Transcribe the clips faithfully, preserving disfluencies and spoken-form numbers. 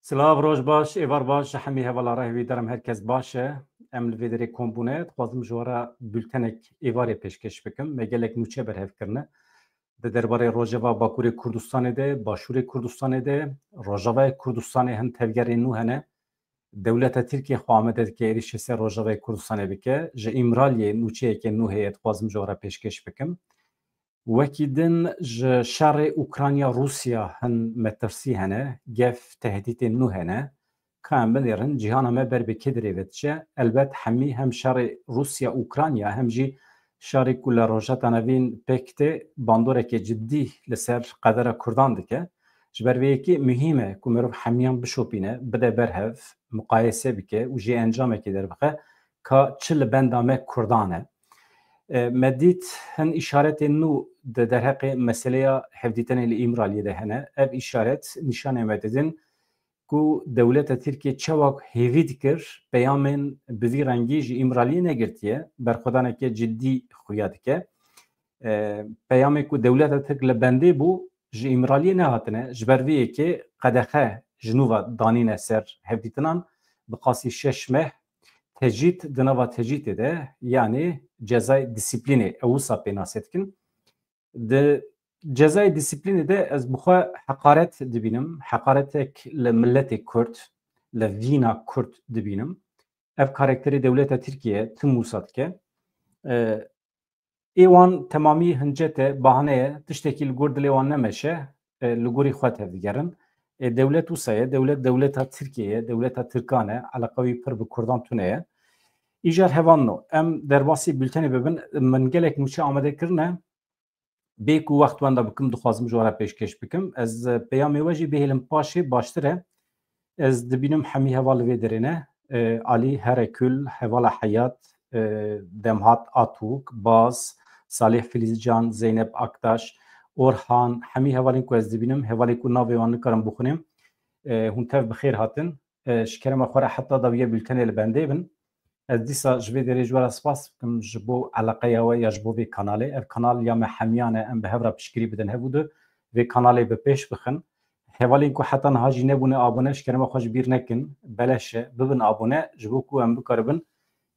Silav, roj baş, êvar baş, ji hemî hevala re hêvîdarim her kes baş e. Em li vê derê kom bûne, dixwazim ji we re bultenek êvarê pêşkêş bikim. Me gelek nûçe berhev kirine. Di derbarê Rojava Bakurê Kurdistanê de, Başûrê Kurdistanê de, Rojavayê Kurdistanê hin tevgerên nû hene. Dewleta Tirkiye xwe amade dike êrîşê ser Rojavayê Kurdistanê bike. Ji Îmraliyê nûçeyeke nû heye, dixwazim ji we re pêşkêş bikim. Wekî din ji şerê Ukrayna-Rûsya hin metirsî hene, gef tehdîtên nû hene. Ka em binêrin, cîhana me ber bi kê dirê ve diçe? Elbet hemî hem şerê Rûsya-Ukrayna hem jî şerê ku li Rojheta Navîn pêk tê bandoreke cidî li ser qedera Kurdan dike. Ji ber vê yekê muhîm e ku mirov hemiyan bişopîne, bide ber hev, muqayese bike û jê encamekê derbixe ka çi li benda me Kurdan e. E, me dît hin îşaretên nû di derheqê meseleya hevdîtinê li Îmraliyê de hene. Ev îşaret nîşanê me didin ku dewleta Tirkiye çawa hêvî dikir peyamên bi vî rengî ji Îmraliyê negirtiye, berxwedaneke cidî xuya dike. E, peyamê ku dewleta Tirk li bendê bû ji Îmraliyê nehatine, ji ber vê yekê qedexe ji nû ve danîne ser hevdîtinan, bi qasî şeş meh tecît di nava tecîtê de, yanî cezayê dîsîplînê, ew wisa pênase dikin. Di cezayê dîsîplînê de ez bi xwe heqaret dibînim, heqaretek li miletê Kurd, li vîna Kurd dibînim. Ev karakterê dewleta Tirkiye tim wisa dike. E, ê wan temamî hincet e, bahane ye, tiştekî li gor dilê wan nemeşe, e, li gorî xwe tevdigerin. E, dewlet wisa ye, dewlet dewleta Tirkiye ye, dewleta Tirkan e, eleqa wî pir bi Kurdan tune ye. Îcar hevalno, em derbasî bultenê bibin, min gelek nûçe amade kirine. Bê ku wext wenda bikim, dixwazim ji we re pêşkêş bikim. Ez, e, peyamê we jî bihêlim paşê baştir e. Ez dibînim hemî heval li vê derê ne. E, Alî Herekul, hevala Heyat, e, Demhat Atûk, Baz, Salih Filîzcan, Zeynep Aktaş, Orhan, hemî hevalên ku ez dibînim, hevalên ku navê wan nikarim bixwînim, e, hûn tev bi xêr hatin. E, ji kerema xwe re heta dawiya bultenê li bendê bin. Ez dîsa ji vê derê ji we re spas dikim ji bo eleqeya we ya ji bo vê kanalê. Ev kanal ya me hemiyan e, em bi hev re piştgirî bidin hev û du vê kanalê bi pêş bixin. Hevalên ku heta niha jî nebûne abone, ji kerema xwe ji bîr nekin. Beleş e, bibin abone, ji bo ku em bikaribin,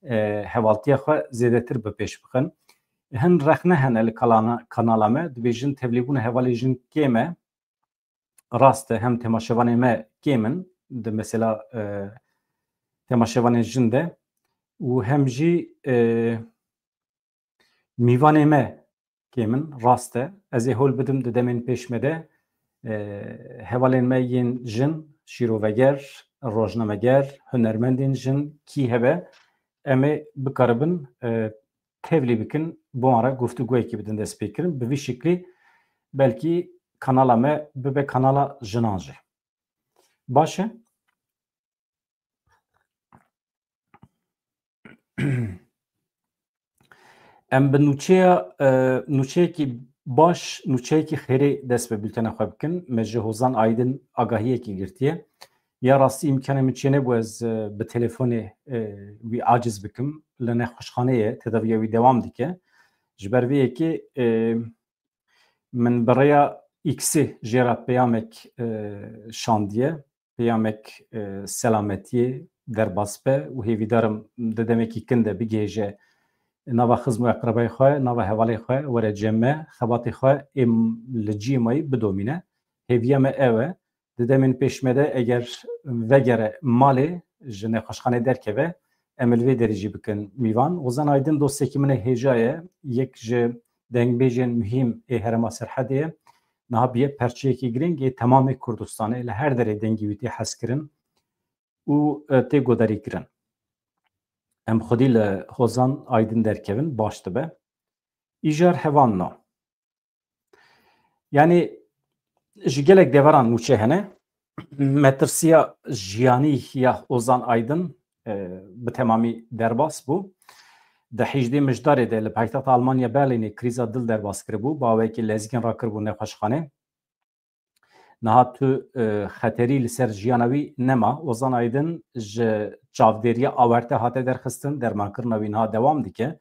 e, hevaltiya xwe zêdetir bi pêş bixin. Hin rexne hene li kalana-, kanala me, dibêjin tevlîbûna hevalê jin kêm e. Rast e, hem temaşevanê me kêm in di mesela, e, temaşevanên jin de û hem jî, e, mîvanê me kêm in, rast e. Ez ê hol bidim di demên pêş me de, e, hevalên me yên jin, şîroveger, rojnameger, hunermendên jin kî hebe, em ê bikaribin, e, tevlî bikin, bi wan re guftûgoyekê bidin destpêkirin. Bi vî şiklî belkî kanala me bibe kanala jinan jî. Baş e? Em bi nûçeya, e, nûçeyekî baş, nûçeyekî xêrê dest bi bultena xwe bikin. Me ji Hozan Aydin agahiyekî girtiye. Ya rastî îmkanê min çênebû ez, e, bi telefonê, e, wî aciz bikim. Li nexweşxanê ye, tedaviya wî dewam dike. Ji ber vê yekê, e, min bi rêya X-ê jê re peyamek, e, şandiye. Peyamek, e, selametiyê derbas be û hêvîdarim di demekî kin de bigihêje nava xizm û eqrebayê xwe, nava hevalê xwe, were cem me, xebatê xwe ê li cihê me yî bidomîne. Hêviya me ew e. Di demên pêş me de eger vegere malê, ji nexweşxanê derkeve, em li vê derê jî bikin mîvan. Hozan Aydin dostekî min e hêja ye, yek ji dengbêjên muhîm ê herêma Serhedê ye. Niha bûye perçeyekî girîng ê temamê Kurdistanê, li her derê dengê wî tê hezkirin û, e, tê godarîkirin. Em xwedî li Hozan Aydin derkevin, baş dibe. Îcar hevalno. Yanî ji gelek deveran nûçe hene. Metirsiya jiyanî ya Hozan Aydin, e, bi temamî derbas bû. Di hejdê Mijdarê de li paytexta Almanya Berlînê krîza dil derbas kiribû. Bi awayekî lezgîn rakiribû nexweşxanê. Niha tu, e, xeterî li ser jiyana wî nema. Hozan Aydin ji çavdêriya awarte hate derxistin, dermankirina wî niha dewam dike.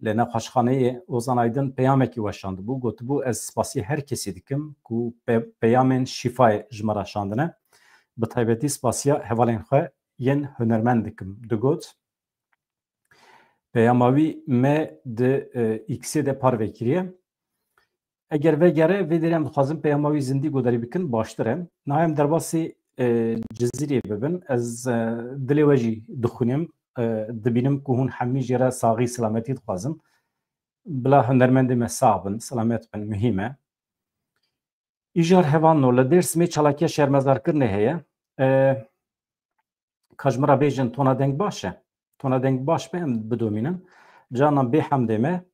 Li nexweşxaneyê Hozan Aydin peyamekî weşandibû, gotibû, ez spasî her kesî dikim ku pe-, peyamên şîfayê ji me re şandine. Bi taybetî spasiya hevalên xwe yên hunermend dikim, digot. Peyama wî me di, e, X-ê de parve kiriye. Eger vegere, vê derê em dixwazin peyama wî zindî guhdarî bikin, baştir e. Niha em derbasî, e, Cizîrê bibin. Ez, e, dilê we jî dixwînim, e, dibînim ku hûn hemî jê re saxî, selametî dixwazin. Bila hunermendê me sax bin, selamet bin, muhîm e. Îjar hevalno, li Dêrsimê çalakiya şermezarkirinê heye. E, ka ji min re bêjin, tona deng baş e? Tona deng baş be, em bidomînin. Canan bê hemdê me,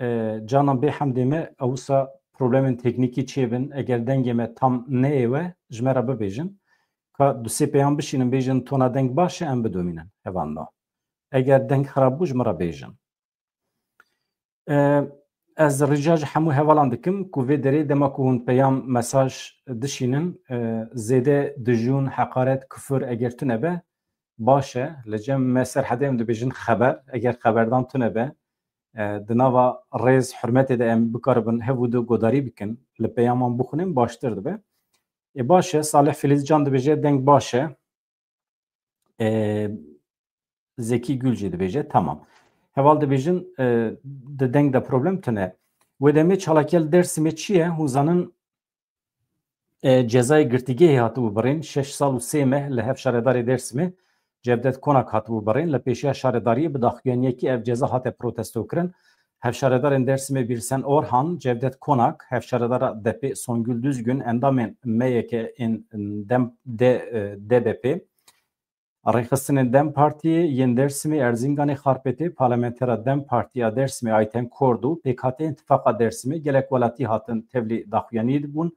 e, canan bê hemdê me, ew wisa problemên teknîkî çêbin, eger dengê me tam neyê we, ji me re bibêjin. Ka du sê peyam bişînin, bêjin, tona deng baş e, em bidomînin, hevalno. Eger deng xirab bû, ji min re bêjin. E, ez rica ji hemû hevalan dikim ku vê derê dema ku hûn peyam, mesaj dişînin, e, zêde dijûn, heqaret, kufir eger tune be, baş e. Li cem me Serhedê em dibêjin xeber, eger xeberdan tune be, e, di nava rêz, hurmetê de em bikaribin hev û du godarî bikin, li peyaman bixwînin, baştir dibe. Ê, baş e, Salih Filîzcan dibêje deng baş e. E, Zekî Gül jî dibêje, tamam. Heval dibêjin, e, di deng de problem tune. Wê demê çalakiya li Dêrsimê çi ye? Hûn zanin, e, cezayê girtîgehê hatibû birîn. Şeş sal û sê meh li hevşaredarê Dêrsimê Cevdet Konak hatibû birîn. Li pêşiya şaredariyê bi daxuyaniyekî ev ceza hate protestokirin. Hevşaredarên Dêrsimê Bîrsen Orhan, Cevdet Konak, hevşaredara D P Songül Düzgün, endamên M Y K ên dem, D, e, D B P, rêxistinên dem Partiyê yên Dêrsimê, Erzinganê, Xarpêtê, parlamentera dem Partiya Dêrsimê Ayten Kordu, pêkhateyên Tifaqa Dêrsimê, gelek welatî hatin tevlî daxuyaniyê dibûn.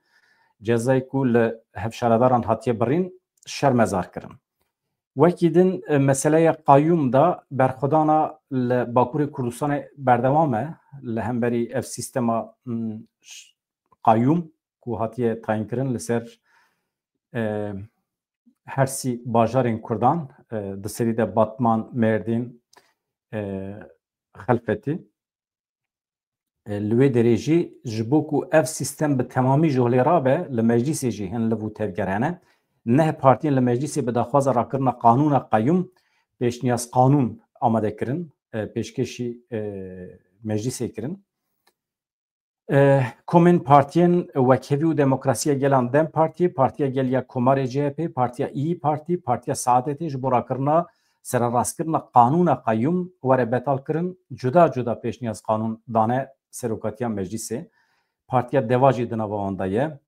Cezayê ku li hevşaredaran hatiye birîn, şermezar kirin. Wekî din, e, meseleya qayûm de berxwedana li Bakurê Kurdistanê berdewam e. Li hemberî ev sîstema, m, ş-, qayûm ku hatiye tayînkirin li ser, e, her sî bajarên Kurdan, e, di serî de Batman, Mêrdîn, e, Xelfetî. E, li wê derê jî ji bo ku ev sîstem bi temamî ji holê rabe, li meclîsê jî hin liv û tevger hene. Neh partiyên li meclîsê bi daxwaza rakirina qanûna qayûm, pêşniyaz qanûn amade kirin, e, pêşkêşî, e, meclîsê kirin. E, komên partiyên Wekhevî û Demokrasiya Gelan, dem Partiyê, Partiya Gel ya Komarê, C H P, Partiya İYİ Parti, Partiya Saadetê ji bo rakirina, sererastkirina qanûna qayûm were betal kirin, cuda cuda pêşniyaz qanûn dane serokatiya meclîsê. Partiya Deva jî di nava wan de ye.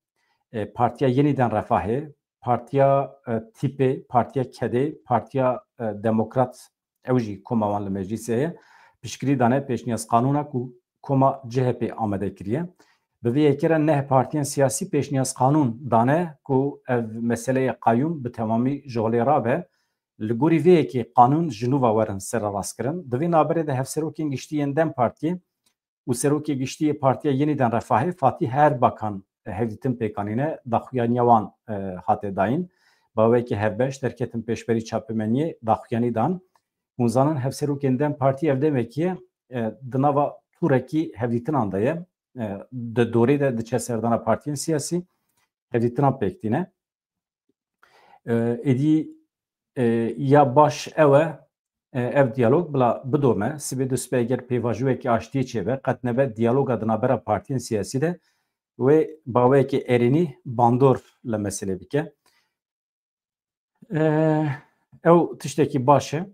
E, Partiya Yeniden Refahê, Partiya, e, Tîpê, Partiya Kedê, Partiya, e, Demokrat, ew jî koma wan li meclîsê ye. Piştgirî dane pêşniyaz qanûna ku koma C H P amade kiriye. Bi vê yekê re neh partiyên siyasî pêşniyaz qanûn dane ku ev meseleyê qayûm bi temamî ji holê rabe. Li gorî vê yekê qanûn ji nû ve werin sererastkirin. Di vê navberê de hevserokên giştî yên dem Partiyê û serokê giştî yê Partiya Yeniden Refahê Fatîh Erbakan hevdîtin pêk anîne, daxuyaniya wan, e, hate dayîn. Baweyekî hevbeş derketin pêşberî çapemeniyê, daxuyanî dan. Hûn zanin hevserokên dem Partî ev demekî ye, e, di nava tûrekî hevdîtinan de ye. E, di dorê de diçe serdana partiyên siyasî, hevdîtinan pêk tîne. E, êdî, e, ya baş ew e, e, ev diyalog bila bidome. Sibê du sibê eger pêvajoyekî aştiyê çêbe, qet nebe diyaloga di navbera partiyên siyasî de wê baweyekê erênî bandor li meselê bike. E, ew tiştekî baş e.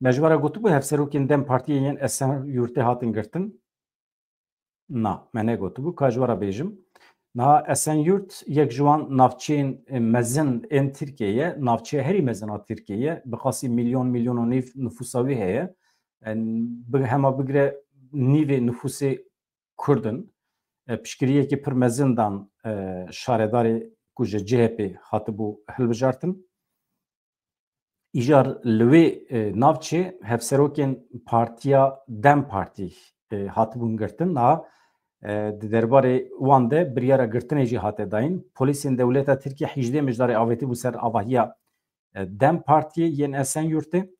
Me ji we re gotibû hevserokên dem Partiyê yên Esenyurtê hatin girtin. Na, me negotibû, ka ji we re bêjim. Niha Esenyurt yek ji wan navçeyên, e, mezin ên Tirkiyê ye, navçeya herî mezin a Tirkiyê ye. Bi qasî milyon, milyon û nîv nifûsa wî heye. En, bi, hema bigire nîvê nifûsê Kurd in. E, piştgiriyekî pir mezin dan, e, şaredarê ku ji C H P hatibû hilbijartin. Îcar li wê, e, navçê hevserokên Partiya dem Partî, e, hatibûn girtin. Niha, e, di derbarê wan de biryara girtinê jî hate dayîn. Polîsên dewleta Tirkiye hîjdeh mijdarê avêtî bû ser avahiya, e, dem Partiyê yên Esenyurtê.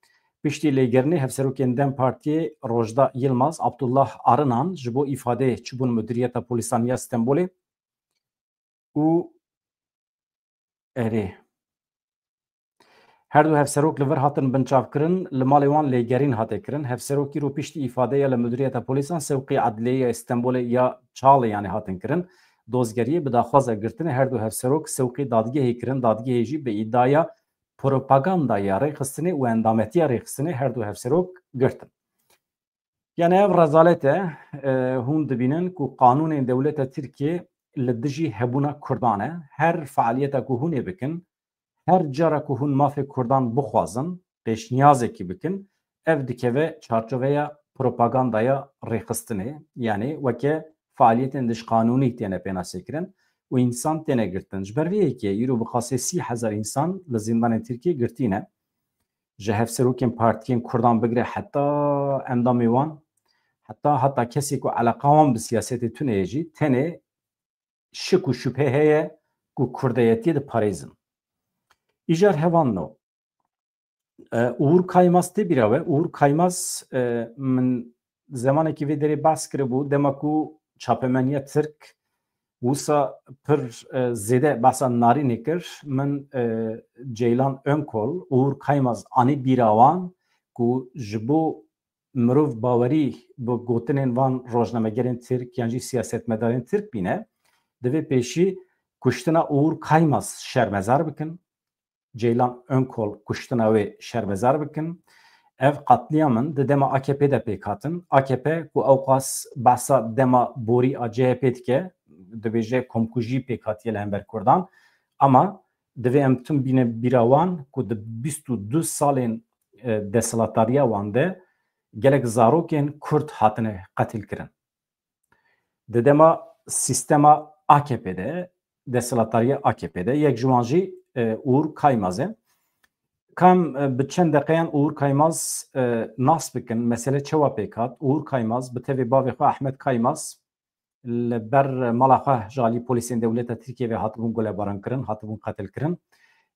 Piştî lêgerînê hevserokên dem Partiyê Rojda Yilmaz, Abdullah Arinan ji bo îfadeyê çûbûn Mudiriyeta Polîsan ya Stenbolê û Erê. Her du hevserok li vir hatin binçavkirin, li malê wan lêgerîn hate kirin. Hevserokî ro piştî îfadeya li Mudiriyeta Polîsan Sewqî Edliyê ya Stenbolê ya Çalê yanî hatin kirin. Dozgeriyê bi daxwaza girtinê her du hevserok sewqî dadgehê kirin, dadgehê jî bi îdaya propagandaya rêxistinê û endametiya rêxistinê her du hevserok girtin. Yani ev rezalet e, e, hûn dibînin ku qanûnên dewleta Tirkiyê li dijî hebûna Kurdan e. Her fealiyeta ku hûn ê bikin, her cara ku hûn mafê Kurdan bixwazin, pêşniyazekî bikin, ev dikeve çarçoveya propagandaya rêxistinê, yani weke fealiyetên dijqanûnî têne pênasekirin û însan têne girtin. Ji ber vê yekê îro bi qasê sî hezar însan li zîndanên Tirkiyê girtî ne. Ji hevserokên partiyên Kurdan bigire heta endamê wan, heta heta kesê ku eleqa wan bi siyasetê tune ye jî, tenê şik û şubhe heye ku kurdeyetiyê diparêzin. Îcar hevalno, e, Uğur Kaymaz tê bîra we. Uğur Kaymaz, e, min zemanekî vê derê behs kiribû, dema ku çapemeniya Tirk wisa pir, e, zêde behsa Narînê kir, min, e, Ceylan Önkol, Uğur Kaymaz anî bîra wan ku ji bo mirov bawerî bi gotinên van rojnamegerên Tirk yan jî siyasetmedarên Tirk bîne, divê pêşî kuştina Uğur Kaymaz şermezar bikin. Ceylan Önkol kuştina wê şermezar bikin. Ev qatliyamên di dema A K P de pêk hatin. A K P ku ewqas behsa dema borî a C H P dike, dibêje komkujî pêk hatiye li hember Kurdan. Ama divê em tim bîne bîra wan ku di bîst û du salên, e, desthilatdariya wan de gelek zarokên Kurd hatine qetil kirin. Di dema sîstema A K P de, desthilatdariya A K P de, yek ji wan jî, e, Uğur Kaymaz e. Ka em, e, bi çend deqeyan Uğur Kaymaz, e, nas bikin, mesele çawa pêk hat? Uğur Kaymaz bi tevê bavê xwe Ahmet Kaymaz li ber mala xwe ji alî polîsên dewleta Tirkiyê ve hatibûn gulebaran kirin, hatibûn qetil kirin.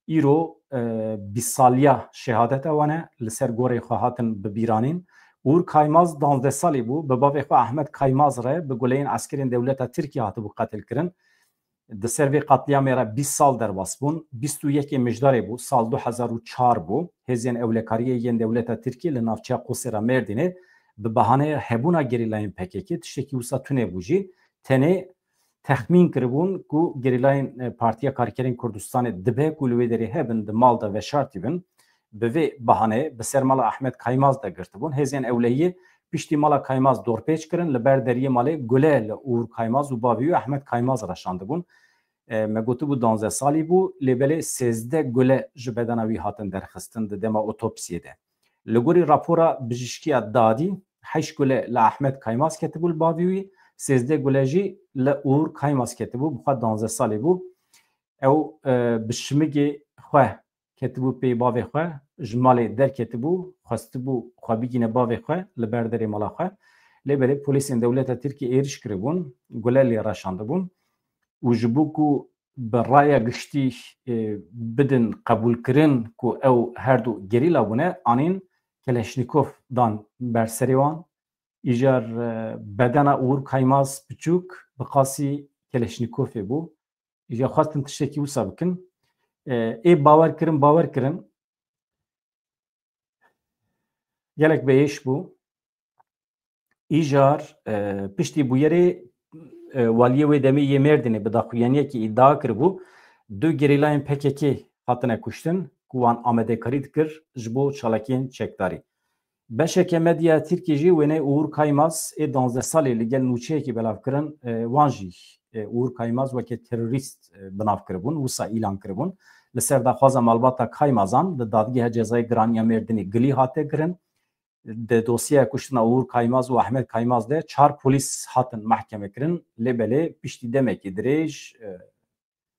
Îro, e, bîst saliya şehadeta wan e, li ser gorê xwe hatin bibîranîn. Uğur Kaymaz danzdeh salî bû, bi bavê xwe Ahmet Kaymaz re bi guleyên eskerên dewleta Tirkiyê hatibû qetil kirin. Di ser vê qatliyamê re bîst sal derbas bûn. Bîst û yekê Mijdarê bû, sal du hezar û çar bû. Hêzên ewlekariyê yên dewleta Tirkiyê li navçeya Qusêra Mêrdînê bi bahaneyê hebûna gerîlayên P K K, tiştekî wisa tune bû jî, tenê texmîn kiribûn ku gerîlayên, e, Partiya Karkerên Kurdistanê dibe ku li wê derê hebin, di mal de veşartî bin, bi vê bahaneyê bi ser mala Ahmet Kaymaz de girtibûn. Hêzên ewlehiyê piştî mala Kaymaz dorpêç kirin, li ber deriyê malê gule li Uğur Kaymaz û bavê wî Ahmet Kaymaz re şandibûn. E, me gotibû danzdeh salî bû, lê belê sêzdeh gule ji bedena wî hatin derxistin di dema otopsiyê de. Li gorî rapora bijîşkiya dadî, heşt gule li Ahmet Kaymaz ketibû li bavê wî, sêzdeh gule jî li Uğur Kaymaz ketibû, bi xwe danzdeh salî bû. Ew, e, bi şimigê xwe ketibû pê bavê xwe, ji malê derketibû, xwestibû xwe bigîne bavê xwe li ber derê mala xwe. Lê belê polîsên dewleta Tirkiyê êrîş kiribûn, gule lê reşandibûn û ji bo ku bi raya giştî, e, bidin qebûlkirin ku ew her du gerîla bûne, anîn Keleşnîkov dan ber serê wan. Îcar, e, bedena Uğur Kaymaz piçûk bi qasî Keleşnîkovê bû. Îcar xwestin tiştekî wisa bikin. E, ê bawer kirin, bawer kirin. Gelek bêhêş bû. Îcar, e, piştî bûyerê, e, waliyê wê demê yê Mêrdînê bi daxuyaniyekî îdia kiribû, du gerîlayên P K K hatine kuştin ku wan amadekarî dikir ji bo çalakiyên çekdarî. Beşeke medya Tirkî jî wêneyê Uğur Kaymaz ê danzdeh salî li gel nûçeyekî belav kirin, e, wan jî, e, Uğur Kaymaz weke terorîst, e, bi nav kiribûn, wisa îlan kiribûn. Li ser daxwaza malbata Kaymazan li Dadgeha Cezayê Giran ya Mêrdînê gilî hate kirin. Di dosyeya kuştina Uğur Kaymaz û Ahmet Kaymaz de çar polîs hatin mehkeme kirin. Lê belê piştî demekî dirêj, e,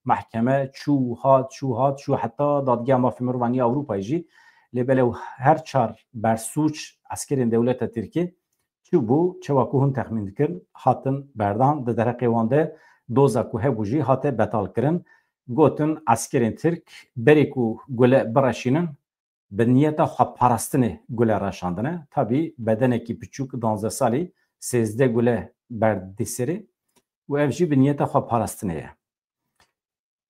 mehkeme çû hat, çû hat, çû heta Dadgeha Mafê Mirovan ya Ewropayê jî. Lê belê her çar bersûc eskerên dewleta Tirkî çi bû, çawa ku hûn texmîn dikin, hatin berdan, di derheqê wan de doza ku hebû jî hate betal kirin. Gotin eskerên Tirk berê ku gule bireşînin, bi niyeta xweparastinê gule reşandine. Tabî bedenekî piçûk, danzdeh salî, sêzdeh gule berdî serê û ev jî bi niyeta xweparastinê ye.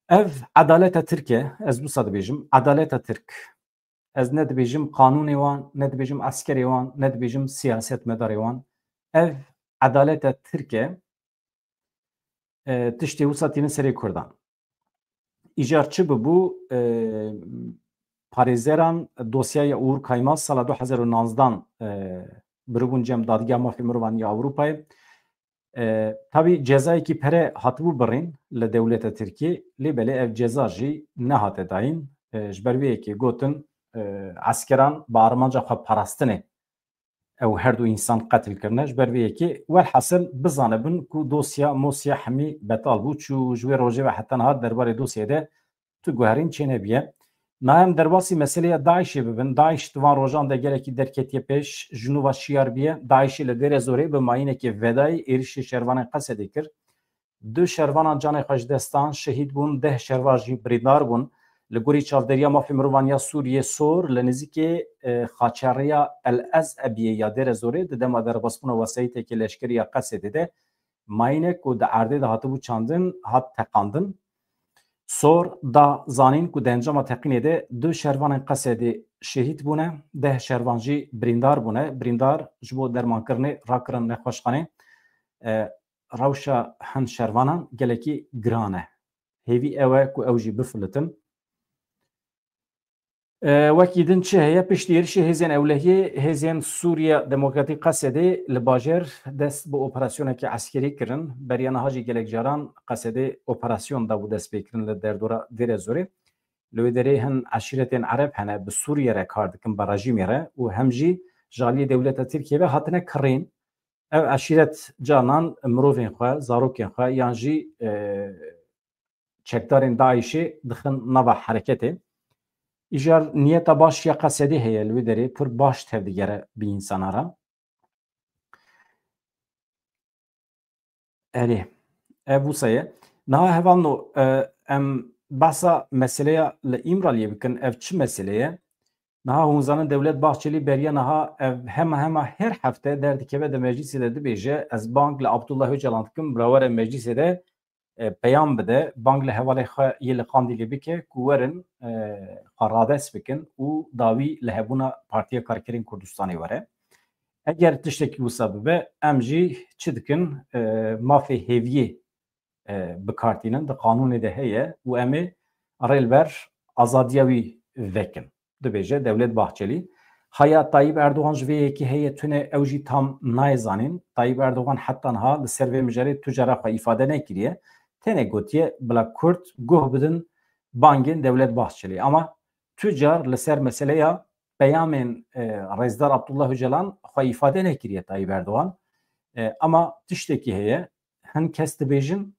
Ev edaleta Tirk e, ez wisa dibêjim, edaleta Tirk. Ez ne dibêjim qanûnê wan, ne dibêjim eskerê wan, ne dibêjim siyasetmedarê wan. Ev edaleta Tirk e, e, tiştê wisa tînin serê Kurdan. Îcar çi bibû, e, parêzeran dosyaya Uğur Kaymaz sala du hezar û nozdan, e, biribûn cem Dadgeha Mafê Mirovan ya Ewropayê. E, tabî cezayekî pere hatibû birîn li dewleta Tirkiyê, lê belê ev ceza jî nehate dayîn. E, ji ber vê yekê gotin, e, eskeran bi armanca xwe parastinê ew her du însan qetil kirine. Ji ber vê yekê, welhasil bizanibin ku dosya mosya hemî betal bû, çû ji wê rojê ve heta niha derbarê dosyê de tu guherîn çênebiye. Niha em derbasî meseleya DAIŞê bibin. DAIŞ di van rojan de gelekî derketiye pêş, ji nû ve şiyar biye. DAIŞê li Dêrezorê bi mayînekê vedayî êrişê şervanên Qesedê kir. Du şervanan canê xwe ji dest dan, şehîd bûn, deh şervan jî birîndar bûn. Li gorî çavdêriya mafê mirovan ya Sûriyê, SOHR, li nêzîkê, e, xaçeriya El Ezebiyê ya Dêrezorê di dema derbasbûna wesayîtekê leşkerî ya Qesedê de mayînek ku di erdê de hatibû çandin, hat teqandin. SOHR da zanîn ku di encama teqînê de du şervanên Qesedê şehîd bûne, deh şervan jî birîndar bûne. Birîndar ji bo dermankirinê rakirin nexweşxanê. E, rewşa hin şervanan gelekî giran e. Hêvî ew e ku ew jî bifilitin. E, wekî din çi heye? Piştî êrişê hêzên ewlehiyê, hêzên Sûriya Demokratîk Qesedê li bajêr dest bi operasyonekî eskerî kirin. Beriya niha jî gelek caran Qesedê operasyon dabû destpêkirin li derdora Dêrezorê. Li wê derê hin eşîretên Ereb hene, bi Sûriye re kar dikin, bi rejîmê re û hem jî ji aliyê dewleta Tirkiyê ve hatine kirîn. Ev eşîret canan mirovên xwe, zarokên xwe yan jî, e, çekdarên DAIŞê dixin nava hereketê. Îcar niyeta baş ya Qesedê heye li wê derê, pir baş tevdigere bi însana re. Erê, ev wisa ye. Niha hevalno, e, em behsa meseleya li Îmraliyê bikin. Ev çi mesele ye? Niha hûn zanin Dewlet Bahçelî beriya niha ev hema hema her hefte derdikeve di meclîsê de dibêje, ez bang li Abdullah Ocalan dikim, bila were meclîsê de, e, peyam bide, bang li hevalê xwe yê li Qandîlê bike ku werin, e, xwe radest bikin û dawî li hebûna Partiya Karkerên Kurdistanê were. Eger tiştekî wisa bibe, em jî çi dikin? E, mafê hêviyê, e, bi kar tînin, di qanûnê de heye û em ê rê li ber azadiya wî vekin, dibêje Dewlet Bahçelî. Haya Tayyip Erdogan ji vê yekê heye tune, ew jî tam nayê zanîn. Tayyip Erdogan heta niha li ser vê mijarê tu cara xwe îfade nekiriye. Tenê gotiye bila Kurd guh bidin bangên Dewlet Bahçelî. Ama tu car li ser meseleya peyamên, e, Rêzdar Abdullah Ocalan xwe îfade nekiriye Tayyip Erdogan. E, ama tiştekî heye, hin kes dibêjin,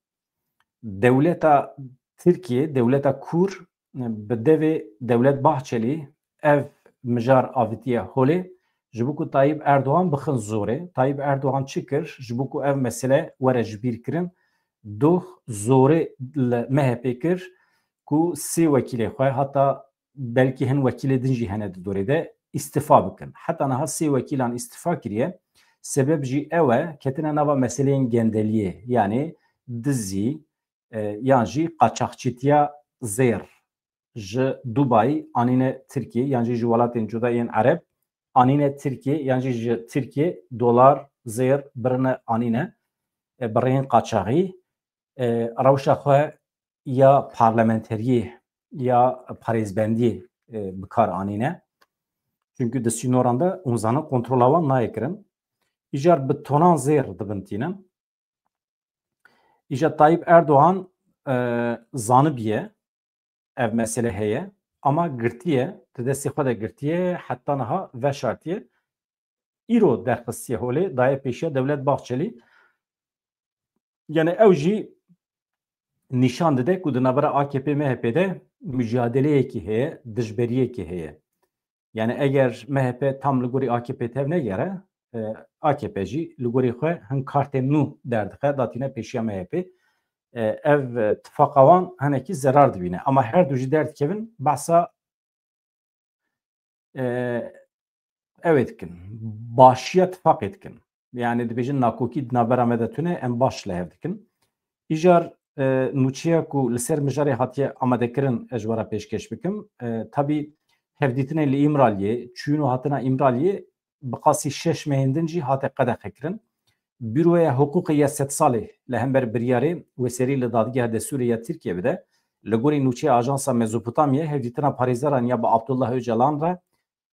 dewleta Tirkiye, dewleta kûr, e, bi devê Dewlet Bahçelî ev mijar avitiye holê, ji bo ku Tayyip Erdogan bixin zorê. Tayyip Erdogan çi kir? Ji bo ku ev mesele were ji bîr kirin, doh zorê li M H P kir ku sê wekîlê xwe, heta belkî hin wekîlê din jî hene di dorê de, îstifa bikin. Heta niha sê wekîlan îstifa kiriye. Sebeb jî ew e, ketine nava meseleyên gendeliyê, yanî dizî, e, yan jî qaçaxçîtiya zêr ji Dubayî anîne Tirkiyê, yan jî ji welatên cuda yên Ereb anîne Tirkiyê, yan jî ji Tirkiyê dolar, zêr birine anîne, e, bi rêyên qaçaxî, e, rewşa xwe ya parlamenteriyê ya parêzbendiyê, e, bi kar anîne. Çunku di sînoran de hûn zanin kontrola wan nayê kirin. Îcar bi tonan zêr dibin tînin. Îcar Tayyip Erdogan, e, zanibiye ev mesele heye, ama girtiye, di destê xwe de girtiye, heta niha veşartiye. Îro derxistiye holê, daye pêşiya Dewlet Bahçelî. Yani ew jî nîşan dide ku di navbera A K P M H P de mucadeleyekî heye, dijberiyekî heye. Yani eger M H P tam li gorî A K P tev negere, e, A K P jî li gorî xwe hin kartên nû derdixe, datîne pêşiya M H P. E, ev, e, tifaqa wan hinekî zerar dibîne. Ama her du jî derdikevin behsa, e, ew ê dikin. Başiya tifaqê dikin. Yani dibêjin nakokî di navbera me de tune, em baş li hev dikin. Îcar, e, nûçeya ku li ser mijarê hatiye amadekirin, ez ji we re pêşkêş bikim. E, tabî hevdîtinê li Îmraliyê, çûyîn û hatina Îmraliyê bi qasî şeş mehên din jî hate qedexekirin. Buroya Hiqûqê ya Sedsalê li hember biryarê wê serî li Dadgeha Destûrê ya Tirkiyê bide. Li gorî nûçeya Ajansa Mezopotamyayê, hevdîtina parêzeran ya bi Abdullah Ocalan re,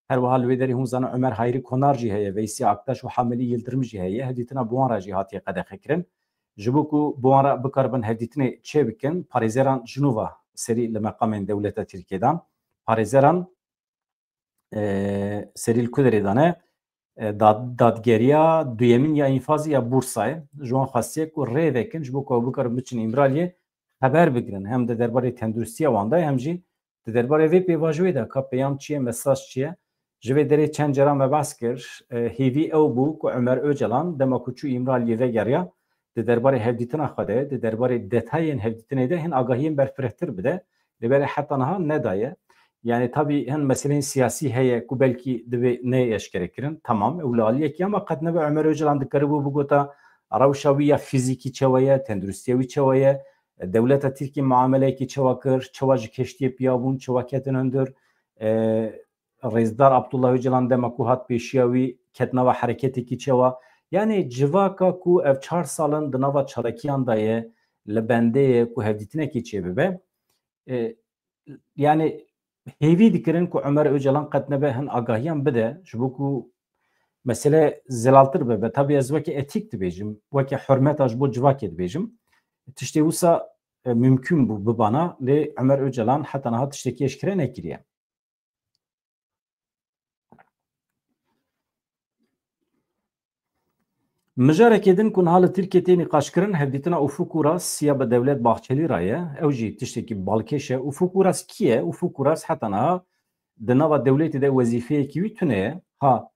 her wiha li wê derê hûn zanin Omer Hayrî Konar jî heye, Veysî Aktaş û Hamilî Yildirim jî heye. Hevdîtina bi wan re jî hatiye qedexekirin. Ji bo ku bi wan re bikaribin hevdîtinê çêbikin, parêzeran ji nû ve serî li meqamên dewleta Tirkiyê dan. Parêzeran, e, serî li ku derê dane? E, dad-, dadgeriya duyemîn ya înfazê ya Bursayê ji wan xwestiye ku rê vekin ji bo ku ew bikarin biçin Îmraliyê, xeber bigirin. Hem di derbarê tenduristiya wan de, hem jî di derbarê vê pêvajoyê de ka peyam çi ye, mesaj çi ye? Ji vê derê çend cara me behs kir, e, hêvî ew bû ku Omer Ocalan dema ku çû Îmraliyê vegeriya, di derbarê hevdîtina xwe de, di derbarê detayên hevdîtinê de hin agahiyên berfirehtir bide. Lê belê heta niha nedaye. Yani tabî hin meseleyên siyasî heye ku belkî divê neyê eşkerekirin. Tamam, ew li aliyekî, ama qet nebe Omer Ocalan dikaribû bigota rewşa wî ya fîzîkî çawa ye, tenduristiya wî çawa ye, dewleta Tirkiyê muameleyekî çawa kir, çawa ji keştiyê piya bûn, çawa ketin hundir. E, Rêzdar Abdullah Ocalan dema ku hat pêşiya wî, ket nava hereketekî çawa? Yani civaka ku ev çar sal in di nava çalakiyan de ye, li bendê ye ku hevdîtinekî çêbibe. E, yani hêvî dikirin ku Omer Ocalan qet nebe hin agahiyan bide, ji bo ku mesele zelaltir bibe. Tabî ez weke etîk dibêjim, weke hurmeta ji bo civakê dibêjim. Tiştê wisa, e, mimkun bû bibana, lê Omer Ocalan heta niha tiştekî eşkere nekiriye. Mijarekê din ku niha li Tirkiyê tê nîqaşkirin, hevdîtina Ufuk Uras ya bi Dewlet Bahçelî re ye. Ew jî tiştekî balkêş e. Ufuk Uras kî ye? Ufuk Uras heta niha di nava dewletê de wezîfeyekî wî tune ye. Ha,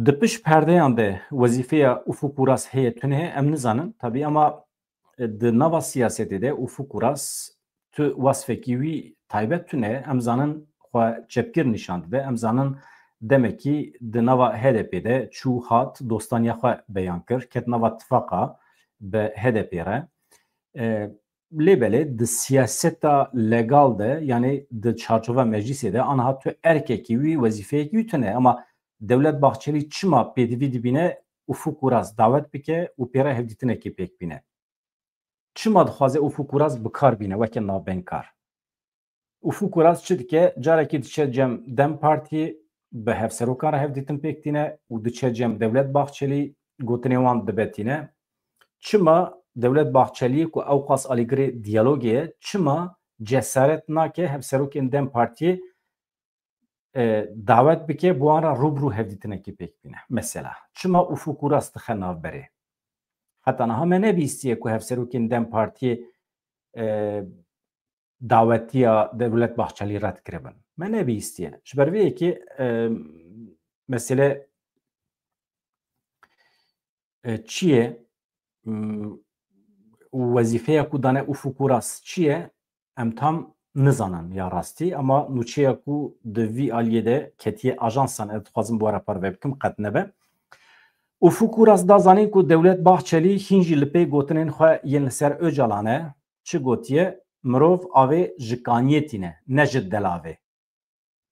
di pişt perdeyan de wezîfeya Ufuk Uras heye tune, em nizanin. Tabî, ama, e, di nava siyasetê de Ufuk Uras tu wasfekî wî taybet tune. Em zanin xwe çepgir nîşan dide. Em zanin demekî di nava H D P de çû hat, dostaniya xwe beyan kir, ket nava tifaqa bi H D P re. E, lê belê di siyaseta legal de, yani di çarçova meclîsê de, aniha tu erkekî wî, wezîfeyekî wî tune. Ama Dewlet Bahçelî çima pêdivî dibîne Ufuk Uras dawet bike û pê re hevdîtinekê pêk bîne? Çima dixwaze Ufuk Uras bi kar bîne weke navbeynkar? Ufuk Uras çi dike? Carekî diçe cem DEM Partiyê, bi hevserokan re hevdîtin pêk tîne û diçe cem Dewlet Bahçelî, gotinê wan dibetîne. Çima Dewlet Bahçelî ku ewqas alîgirê diyalogê ye, çima cesaret nake hevserokên DEM Partiyê, e, dawet bike, bi wan re rû bi rû hevdîtinekê pêk bîne? Mesela, çima Ufuk Uras dixe navberê? Heta niha me nebîstiye ku hevserokên DEM Partiyê, e, dawetiya Dewlet Bahçelî red kiribin. Me nebîstiye. Ji ber vê yekê, e, mesele, e, çi ye? M, û wezîfeya ku dane Ufuk Uras çi ye? Em tam nizanin ya rastî, ama nûçeya ku di vî aliyê de ketiye ajansan, ez dixwazim bi we re parve bikim, qet nebe. Ufuk Uras da zanîn ku Dewlet Bahçelî hîn jî li pê gotinên xwe yên li ser Ocalan e. Çi gotiye? Mirov avê ji kaniyê tîne, ne ji delavê.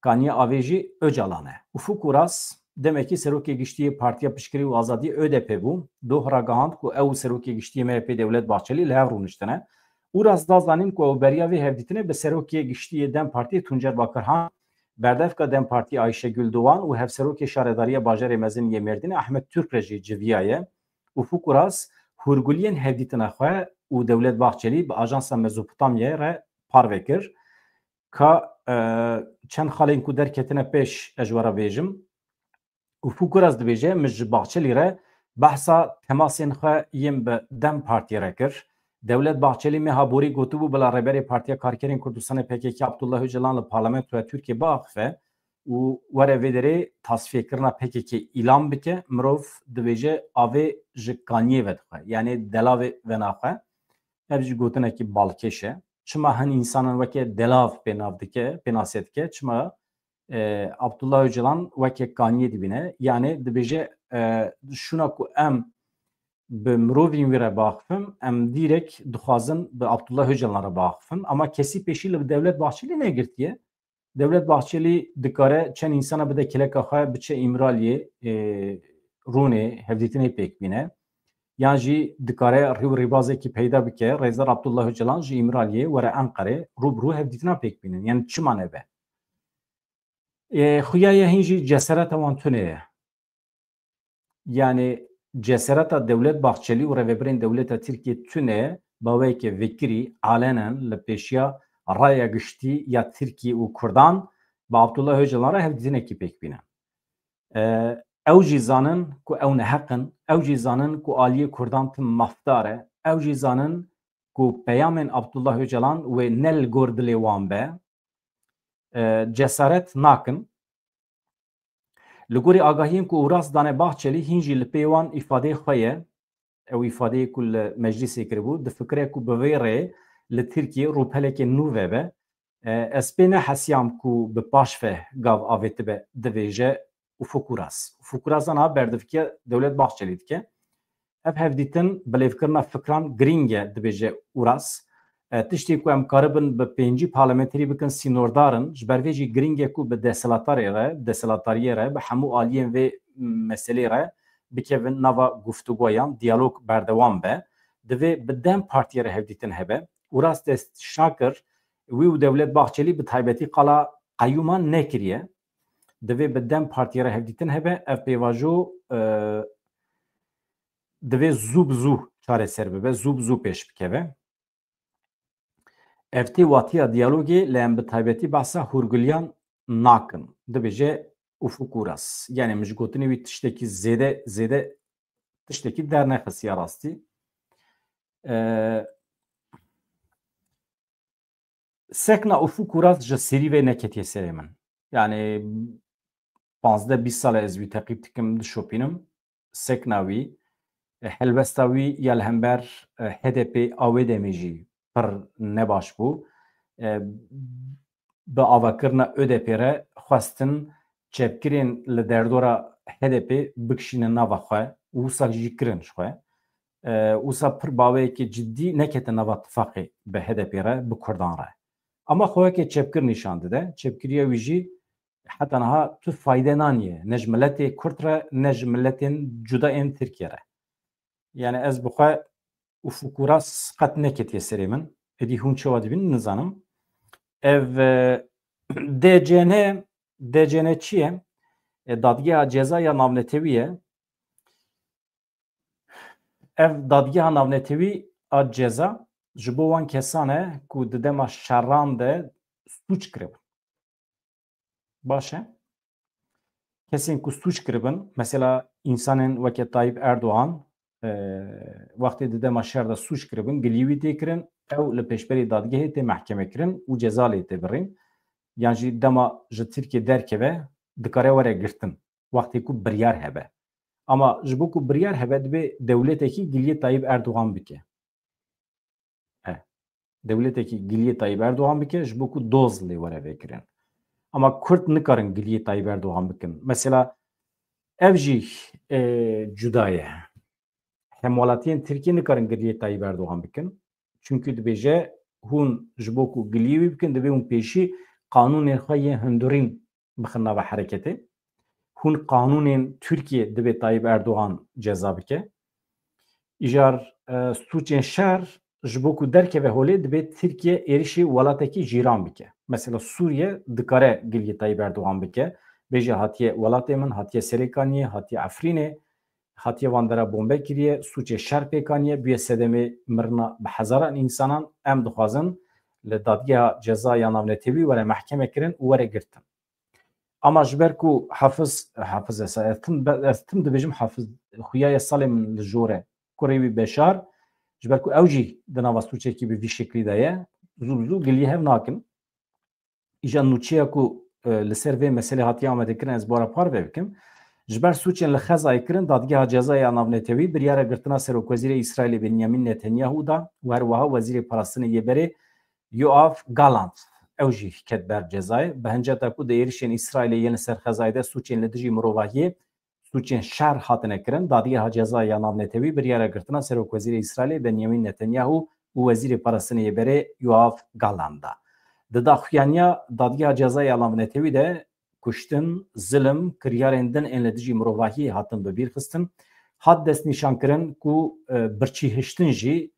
Kaniya avê jî Ocalan e. Ufuk Uras demekî Serokê Giştî yê Partiya Piştgirî û Azadiyê, ÖDP, bû. Doh ragihand ku ew û Serokê Giştî yê M H P Dewlet Bahçelî li hev rûniştine. Uras da zanîn ku ew beriya vê hevdîtinê bi Serokê Giştî yê DEM Partiyê Tuncer Bakirhan, berdevka DEM Partiyê Ayşegül Doğan û Hevserokê Şaredariya Bajarê Mezin yê Mêrdînê Ahmet Türk re jî civiyaye. Ufuk Uras hûrguliyên hevdîtina xwe û Dewlet Bahçelî bi Ajansa Mezopotamyayê re parve kir. Ka, e, çend xalên ku derketine pêş ez ji we re bêjim. Ufuk Uras dibêje, min ji Bahçelî re behsa temasên xwe yên bi DEM Partiyê re kir. Dewlet Bahçelî meha borî gotibû bila Rêberê Partiya Karkerên Kurdistanê, P K K, Abdullah Ocalan li parlamentoya Tirkiyê biaxife û were vê derê tasfiyekirina P K K îlan bike. Mirov dibêje avê ji kaniyê vedixwe, yanî delavê venaxwe. Ev jî gotinekî balkêş e. Çima hin însanan weke delav pênav dike, pênase dike? Çima, e, Abdullah Ocalan weke kaniyê dibîne? Yani dibêje, e, şûna ku em bi mirovên wî re biaxifim, em dîrek dixwazin bi Abdullah Ocalan re biaxifin. Ama kesî pêşî li Dewlet Bahçelî negirtiye. Dewlet Bahçelî dikare çend însana bide kêleka xwe, biçe Îmraliyê, e, rûnê hevdîtinê pêk bîne. Yan jî dikare rî û rîbazekî peyda bike, Rêzdar Abdullah Ocalan ji Îmraliyê were Enqerê, rû bi rû hevdîtina pêk bînin. Yani çima nebe? E, xuya ye hîn jî cesereta wan tune ye. Yani cesereta Dewlet Bahçelî û rêvebirên dewleta Tirkiyê tune, baweyeke vekirî alenen li pêşiya raya giştî ya Tirkiye û Kurdan bi Abdullah Ocalan re hevdîtinekî pêk bîne. E, ew jî zanin ku ew neheq in, ew jî zanin ku aliyê Kurdan tim mafdar e, ew jî zanin ku peyamên Abdullah Ocalan wê ne li gor dilê wan be, e, cesaret nakin. Li gorî agahiyên ku Uras dane Bahçelî, hîn jî li pê wan îfadeyê xwe ye. Ew îfadeyê ku li meclîsê kiribû, difikire ku bi vê rê li Tirkiyê rûpeleke nû vebe. E, ez pê nehesiyam ku bi paş ve gav avêtibe, divêje Ufuk Uras. Ufuk Uras aniha berdivikiya Dewlet Bahçelî dike. Ev hevdîtin bilêvkirina fikran girîng e, dibêje Uras. E, tiştê ku em karibin bi pêncî parlamenterî bikin sînordar in, ji ber vê jî girîng e ku bi desthilatdarê re, desthilatdariyê re, bi hemû aliyên vê meselê re bikevin nava guftûgoyan, diyalog berdewam be. Divê bi dem partiyê re hevdîtin hebe. Uras destnîşan kir, wî û Dewlet Bahçelî bi taybetî qala qeyûman nekiriye. Divê bi dem partiyê re hevdîtin hebe. Ev pêvajo, e, divê zû bi zû çareser bibe, zû bi zû pêş bikeve. Ev tê watiya diyalogê, lê em bi taybetî behsa hûrgiliyan nakin, dibêje Ufuk Uras. Yani min ji gotinê wî tiştekî zêde, zêde tiştekî dernexistiye rastî. E, sekna Ufuk Uras ji serî ve neketiye serê min. Yani panzdeh bîst sal e ez wî teqîb dikim, dişopînim. Sekna wî, e, helwesta wî ya li hember, e, H D P a wê demê jî pir nebaş bû. E, bi avakirina ÖDP re xwestin çepgirên li derdora H D P bikişînin nava xwe û wisa jî kirin ji xwe. E, wisa pir baweyeke cidî nekete nava tifaqê bi H D P re, bi Kurdan re. Ama xwe weke çepgir nîşan dide. Çepgiriya wî jî heta niha tu fayde naniye. Ne ji miletê Kurd re, ne ji miletên cuda ên Tirkiye re. Yani ez bi xwe Ufuk Uras qet neketiye serê min. Êdî hûn çawa dibînin nizanim. Ev, e, D C N, D C N çi ye? E, Dadgeha Ceza ya Navnetewî ye. Ev Dadgeha Navnetewî a Ceza ji bo wan kesan e ku di dema şeran de sûc kiribin. Baş e. Kesên ku sûc kiribin, mesela însanên weke Tayyip Erdogan, e, wextê di dema şer de sûc kiribin, gilî wî tê kirin, ew li pêşberî dadgehê tê mehkeme kirin û ceza lê tê birîn. Yan jî dema ji Tirkiye derkeve, dikare were girtin, wextê ku biryar hebe. Ama ji bo ku biryar hebe, divê dewletekî giliyê Tayyip Erdogan bike. E, dewletekî giliyê Tayyip Erdogan bike, ji bo ku doz lê were vekirin. Ama Kurd nikarin giliyê Tayyip Erdogan bikin. Mesela ev jî, e, cuda ye. Hemwelatiyên Tirkiyê nikarin giliyê Tayyip Erdogan bikin. Çunkî dibêje, hûn ji bo ku giliyê wî bikin, divê hûn pêşî qanûnên xwe yên hundirîn bixin nava hereketê. Hûn qanûnên Tirkiyê divê Tayyip Erdogan ceza bike. Îcar, e, sûcên şer ji bo ku derkeve holê, divê Tirkiye êrişî welatekî cîran bike. Mesela Sûriye dikare giliyê Tayyip Erdogan bike. Bêje hatiye welatê min, hatiye Serêkaniyê, hatiye Efrînê, hatiye van dera bombe kiriye, sûcê şer pêk aniye, bûye sedemê mirina bi hezaran însanan. Em dixwazin li Dadgeha Ceza ya Navnetewî were mehkeme kirin û were girtin. Ama ji ber ku Hafiz, Hafiz Esad, ez tim, ez tim dibêjim Hafiz, xuya ye salê min li jor e, kurê wî Beşar, ji ber ku ew jî di nava sûcekî bi vî şeklî de ye, zû bi zû giliyê hev nakin. Îja nûçeya ku, e, li ser vê meselê hatiye amadekirin, ez bi we re parve bikim. Ji ber sûcên li Xezayê kirin, Dadgeha Ceza ya Navnetewî biryara girtina Serokwezîrê Îsraîlê Benyamin Netanyahu da û her wiha Wezîrê Parastinê yê berê Yoav Gallant, ew jî ket ber cezayê. Bi hinceta ku di êrişên Îsraîlê yên li ser Xezayê de sûcên li dijî mirovahiyê, sûcên şer hatine kirin, Dadgeha Cezayê ya Navnetewî biryara girtina Serokwezîrê Îsraîlê Benyamin Netanyahu û Wezîrê Parastinê yê berê Yoav Gallant da. Di daxuyaniya Dadgeha Cezayê ya Navnetewî de kuştin, zilim, kiryarên din ên li dijî mirovahiyê hatin bi bîr xistin. Hat destnîşankirin ku, e, birçîhiştin jî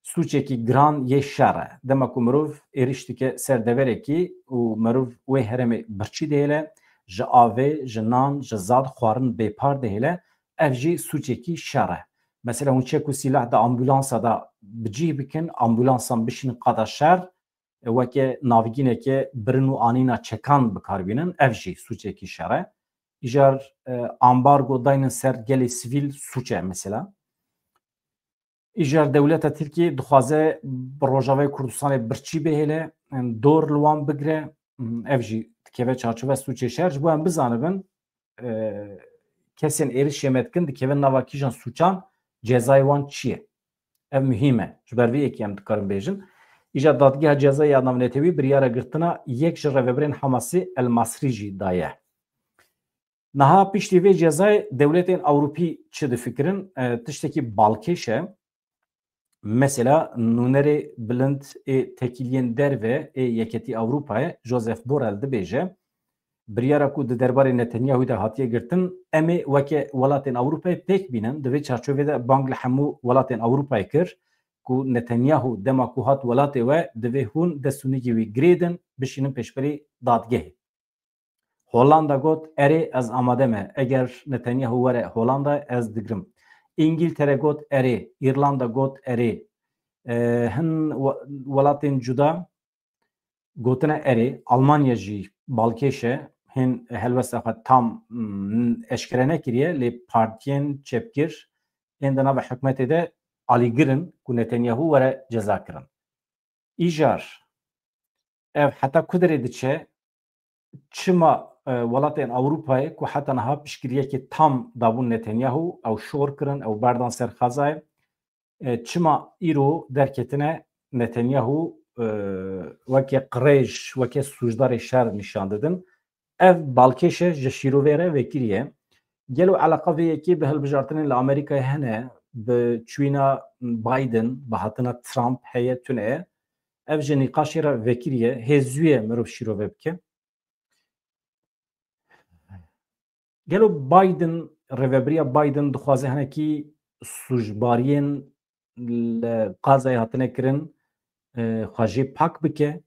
sûcekî giran yê şer e. Dema ku mirov êrîş dike ser deverekî û mirov wê herêmê birçî dihêle, ji avê, ji nan, ji zad xwarin bêpar dihêle, ev jî sûcekî şer e. Mesela hûn çek û sîleh di ambulansa de bi cih bikin, ambulansan bişînin qada şer, weke navgîneke birin û anîna çekan bi kar bînin, ev jî sûcekî şer e. Îcar, e, ambargo daynin ser gelê sivîl sûc e mesela. Îcar dewleta Tirkiyê dixwaze bi Rojavayê Kurdistanê birçî bihêle, em, dor li wan bigire, em, ev jî dikeve çarçoveya sûcê şer. Ji bo em bizanibin, e, kesên êrişê me dikin dikevin nava kîjan sûcan, cezayê wan çi ye? Ev muhîm e. Ji ber vê yekê em dikarin bêjin. Îcar Dadgeha Cezayê ya Navnetewî biryara girtina yek ji rêvebirên Hamasê El Masrî jî daye. Niha piştî vê cezayê dewletên Ewropî çi difikirin? E, tiştekî balkêş e. Mesela nûnerê bilind ê tekîliyên derve ê Yeketî Ewropayê Josep Borrell dibêje, biryara ku di derbarê Netanyahû de hatiye girtin, em ê weke welatên Ewropayê pêk bînin. Di vê çarçovê de bang li hemû welatên Ewropayê kir ku Netanyahu dema ku hat welatê we, divê hûn dest û nigê wî girêdin, bişînin pêşberî dadgehê. Hollanda got, erê, ez amade me. Eger Netanyahu were Hollanda, ez digirim. Îngiltere got, erê. Îrlanda got, erê. E, hin we-, welatên cuda gotine erê. Almanya jî balkêş e. Hin helwesta xwe tam, mm, eşkere nekiriye, lê partiyên çepgir ên di nava hikûmetê de alîgir in ku Netanyahu were cezakirin. Îcar, ev heta ku derê diçe? Çima, e, welatên Ewropayê ku heta niha piştgiriyekê tam dabûn Netanyahu, ew şor kirin, ew berdan ser xezayê, e, çima îro derketine Netanyahu, e, weke qirêj, weke sûcdarê şer nîşan didin? Ev balkêş e, ji şîrovê re vekirî ye. Gelo eleqa vê yekê bi hilbijartinên li Amerîkayê hene, bi çûyîna Biden, bi hatina Trump heye, tune ye? Ev ji nîqaşê re vekirî ye, hê zû ye mirov şîrove bike. Gelo Biden, rêvebiriya Biden dixwaze hinekî sûcbariyên li Gazayê hatine kirin, e, xwe jê pak bike?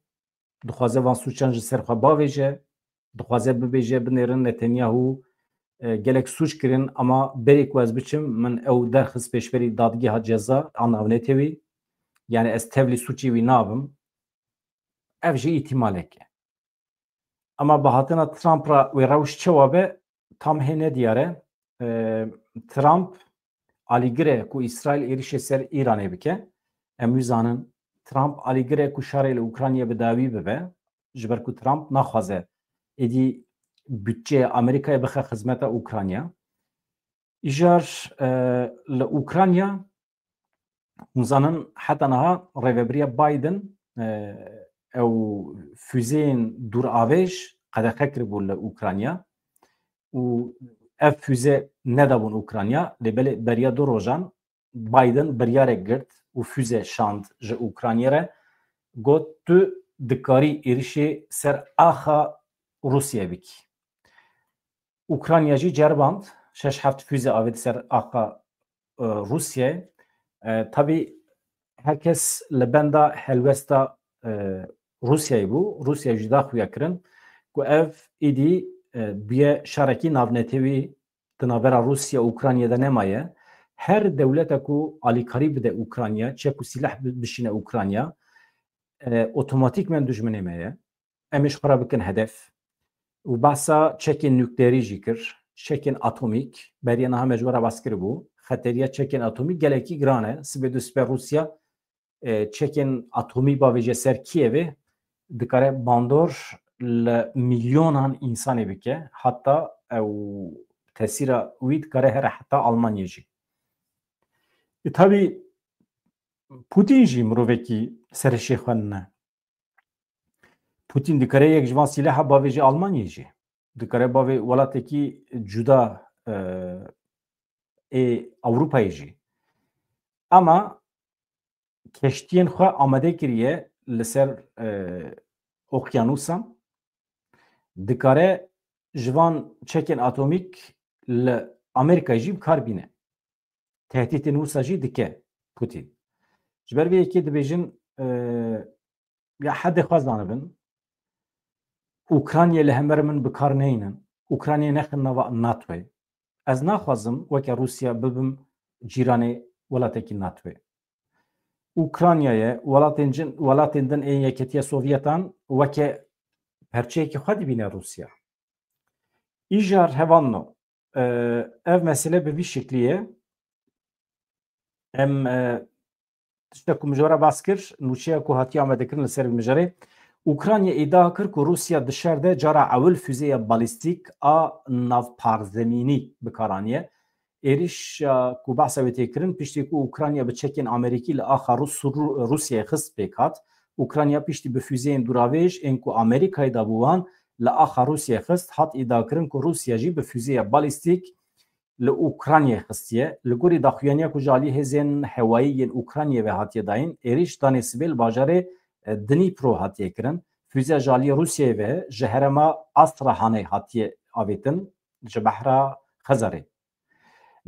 Dixwaze van sûcan ji ser xwe bavêje? Dixwaze bibêje, binêrin Netanyahu, e, gelek sûc kirin, ama berê ku ez biçim, min ew derxist pêşberî dadgeha ceza a navnetewî. Yani ez tevlî sûcê wî nabim. Ev jî îhtimalek e. Ama bi hatina Trump re wê rewş çawa be, tam hê nediyar e. E, Trump alîgir e ku Îsraîl êrişê ser Îranê bike. Em wî zanin. Trump alîgir e ku şerê li Ukraynayê bi dawî bibe. Ji ber ku Trump naxwaze êdî budçeya Amerîkayê bixe xizmeta Ukrayna. Îcar, e, li Ukrayna, hûn zanin, heta niha rêvebiriya Biden, e, ew füzeyên dûravêj qedexe kiribû li Ukrayna û ev füze nedabûn Ukrayna, lê belê beriya du rojan Biden biryarek girt û füze şand ji Ukraynê re, got, tu dikarî êrişê ser axa Rûsya bikî. Ukrayna jî ceriband, şeş heft füze avêt ser axa, e, Rûsyayê. E, tabî her kes li benda helwesta, e, Rûsyayê bû. Rûsya jî daxuya kirin ku ev êdî, e, bûye şerekî navnetewî di navbera Rûsya û Ukraynayê de nemaye. Her dewlete ku alîkarî bide Ukrayna, çek û sîleh bi-, bişîne Ukrayna, e, otomatîkmen dijminê me ye. Em ê ji xwe re bikin hedef. Û behsa çekên nukleerî jî kir, çekên atomîk. Beriya niha me ji we re behs kiribû. Xeteriya çekên atomîk gelekî giran e. Sibê du sibê Rûsya, e, çekên atomî bavêje ser Kîevê, dikare bandor li milyonan însanê bike. Heta ew tesîra wî dikare here heta Almanyê jî. E, tabî Putin jî mirovekî serişê xwe nine. Putin dikare yek ji van sîleha bavêje Almanyayê jî. Dikare bavê welatekî cuda e, ê Ewropayê jî. Ama keştiyên xwe amade kiriye li ser, e, okyanusan. Dikare ji van çekên atomîk li Amerîkayê jî bi kar bîne. Tehdîtên wisa jî dike Putin. Ji ber vê yekê dibêjin, e, ya hedê xwe zanibin, Ukraynayê li hember min bi kar neynin. Ukraynayê nexin nava NATOyê. Ez naxwazim weke Rûsya bibim cîranê welatekî NATOyê. Ukraynayê welatên cin, welatên din ên Yeketiya Sovyetan weke perçeyekî xwe dibîne Rûsya. Îjar hevalno, e, ev mesele bi vî şeklî ye. Em, e, tiştek ku mijara bas kir, nûçeya ku hatiye amadekirin li ser vî mijarê. Ukrayna îdia kir ku Rûsya di şer de cara ewil füzeya balîstîk a navparzemînî bi kar aniye. Êrişa ku behsa wê tê kirin, piştî ku Ukrayna bi çekên Amerîkî li axa Rûs-, Rû-, Rûsyayê xist pêk hat. Ukrayna piştî bi füzeyên dûravêj ên ku Amerîkayê dabû wan li axa Rûsyayê xist, hat îdiakirin ku Rûsya jî bi füzeya balîstîk li Ukraynayê xistiye. Li gorî daxuyaniya ku ji alî hêzên hewayî yên Ukraynayê ve hatiye dayîn, êrîş danê sibê li bajarê, e, Dnîpro hatiye kirin. Füze ji alî Rûsyayê ve ji herêma Astrahanê hatiye avêtin, ji behra Xezerê.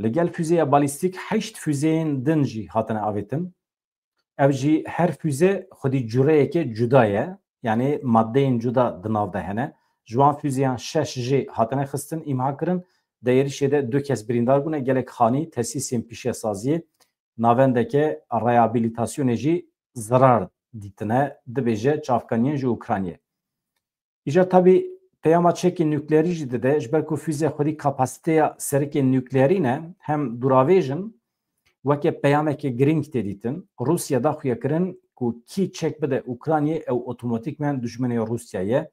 Li gel füzeya balîstîk heşt füzeyên din jî hatine avêtin. Ev jî her füze xwedî cureyeke cuda ye, yanî maddeyên cuda di nav de hene. Ji wan füzeyan şeş jê hatine xistin, îmha kirin. Di êrişê de du kes birîndar bûne, gelek xanî, tesîsên pîşesaziyê, navendeke rehabilitasyonê jî zirar dîtine, dibêje çavkaniyên ji Ukraynayê. Îcar tabî peyama çekên nukleerî jî dide, ji ber ku füze xwedî kapasiteya serikên nukleerî ne, hem dûravêj in, weke peyameke girîng tê dîtin. Rûsya daxuya kirin ku kî çek bide Ukraynayê, ew otomatîkmen dijminê Rûsya ye.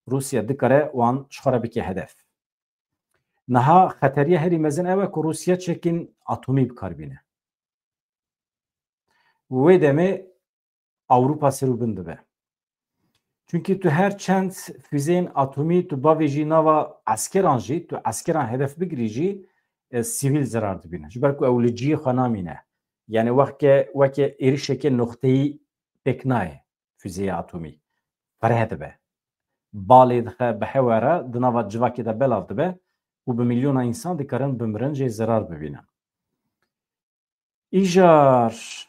Rûsya dikare wan ji xwe re bike hedef. Niha xeteriya herî mezin ew e ku Rûsya çekên atomî bi kar bîne. Wê demê Ewropa ser û bin dibe. Çunkî tu her çend füzeyên atomî tu bavêjî nava eskeran jî, tu eskeran hedef bigirî jî, e, sivîl zerar dibîne. Ji ber ku ew li cihê xwe namîne. Yani weke, weke êrişeke noxteyî pêk nayê füzeyê atomî. Fereh dibe. Balê dixe bi hewa re, di nava civakê de belav dibe û bi milyona însan dikarin bimirin, jê zerar bibînin. Îjar.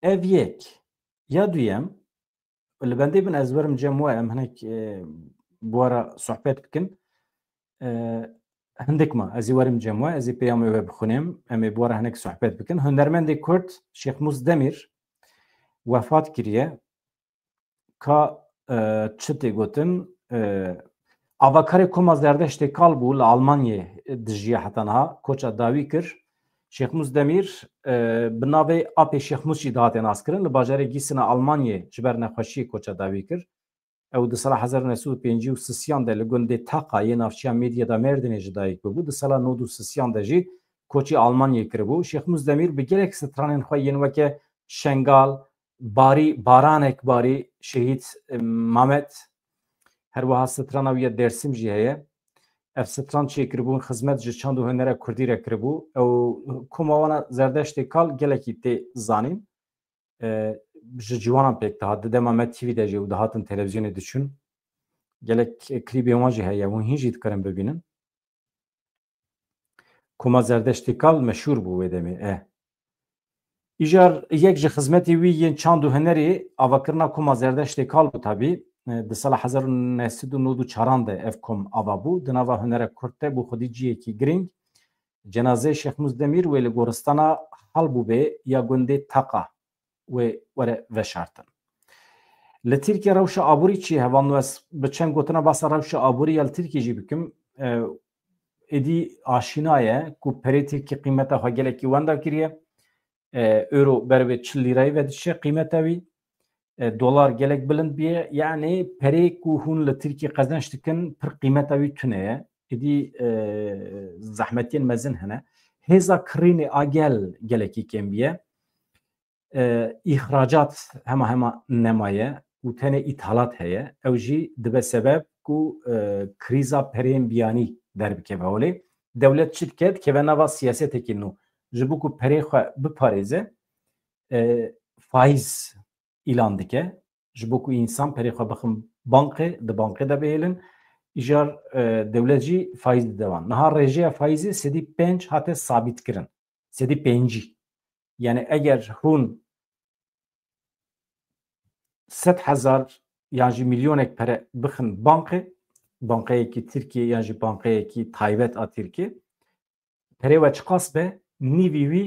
Ev yek. Ya duyem, li bendê bin ez werim cem we, em hinek, e, bi we re sohbet bikin. E, hindik ma, ez ê werim cem we, ez ê peyamê we bixwînim, em ê bi we re hinek sohbet bikin. Hunermendê Kurd Şêxmûs Demîr wefat kiriye. Ka, e, çi tê gotin? E, avakarê Koma Zerdeştê Kal bû, li Almanyê dijiya heta niha, koça dawî kir. Şêxmûs Demîr, e, bi navê Apê Şêxmûs jî dihatê naskirin, li bajarê Gîsina Almanyê ji ber nexweşiyê koça dawî kir. Ew di sala hezar û neh sed û pêncî û sisiyan de li gundê Taqa yê navçeya Midyada Mêrdînê ji dayik bûbû. Di sala nod û sisiyan de jî koçî Almanyê kiribû. Şêxmûs Demîr bi gelek stranên xwe yên weke Şengal, Barî, Baranek Barî, Şehîd, e, Mamet, her wiha strana wî ya Dêrsim jî heye. Ev stran çêkiribûn, xizmet ji çand û hunera kurdî re kiribû. Ew koma wana Zerdeştê Kal gelekî tê zanîn. E, ji ciwanan pêk dihat. Di dema me T V de jî û dihatin televîzyonê diçûn. Gelek, e, klîbên wan jî heye. Hûn hîn jî dikarin bibînin. Koma Zerdeştê Kal meşhûr bû wê demê. E. Îjar yek ji xizmetê wî yên çand û hunerê avakirina Koma Zerdeştê Kal bû tabî. E, di sala hezar û neh sed û nod û çaran de ev kom ava bû. Di nava hunera kurd de bû xwedî cihekî girîng. Cenazeyê Şêxmûs Demîr wê li goristana Halbûbê ya gundê Taqa wê were veşartin. Li Tirkiye rewşa aborî çi ye? Hevalno ez bi çend gotina basa rewşa aborî ya li Tirkiye jî bikim. E, êdî aşîna ye ku perê Tirkî qîmeta xwe gelekî wenda kiriye. E, euro ber bi çil lîrayî ve diçe qîmeta wî. E, dolar gelek bilind bûye. Yani perê ku hûn li Tirkî qezenç dikin, pir qîmeta wî tune ye. Êdî, e, zehmetiyên mezin hene. Hêza kirînê a gel gelekî kêm bûye. E, îxracat hema hema nemaye û tenê îthalat heye. Ew jî dibe sebeb ku, e, krîza pereyên biyanî derbikeve holê. Dewlet çi dike? Dikeve nava siyasetekî nû. Ji bo ku perê xwe biparêze, e, faiz îlan dike. Ji bo ku însan perê xwe bixin bankê, di bankê de bihêlin. Îcar, e, dewlet jî faiz dide wan. Niha rêjeya faizê sedî pênc hate sabîtkirin. Sedî pêncî. Yani eger hûn sed hezar yan jî milyonek pere bixin bankê, bankeyekî Tirkiye yan jî bankeyekî taybet a Tirkiye, perê we çiqas be, nîvî wî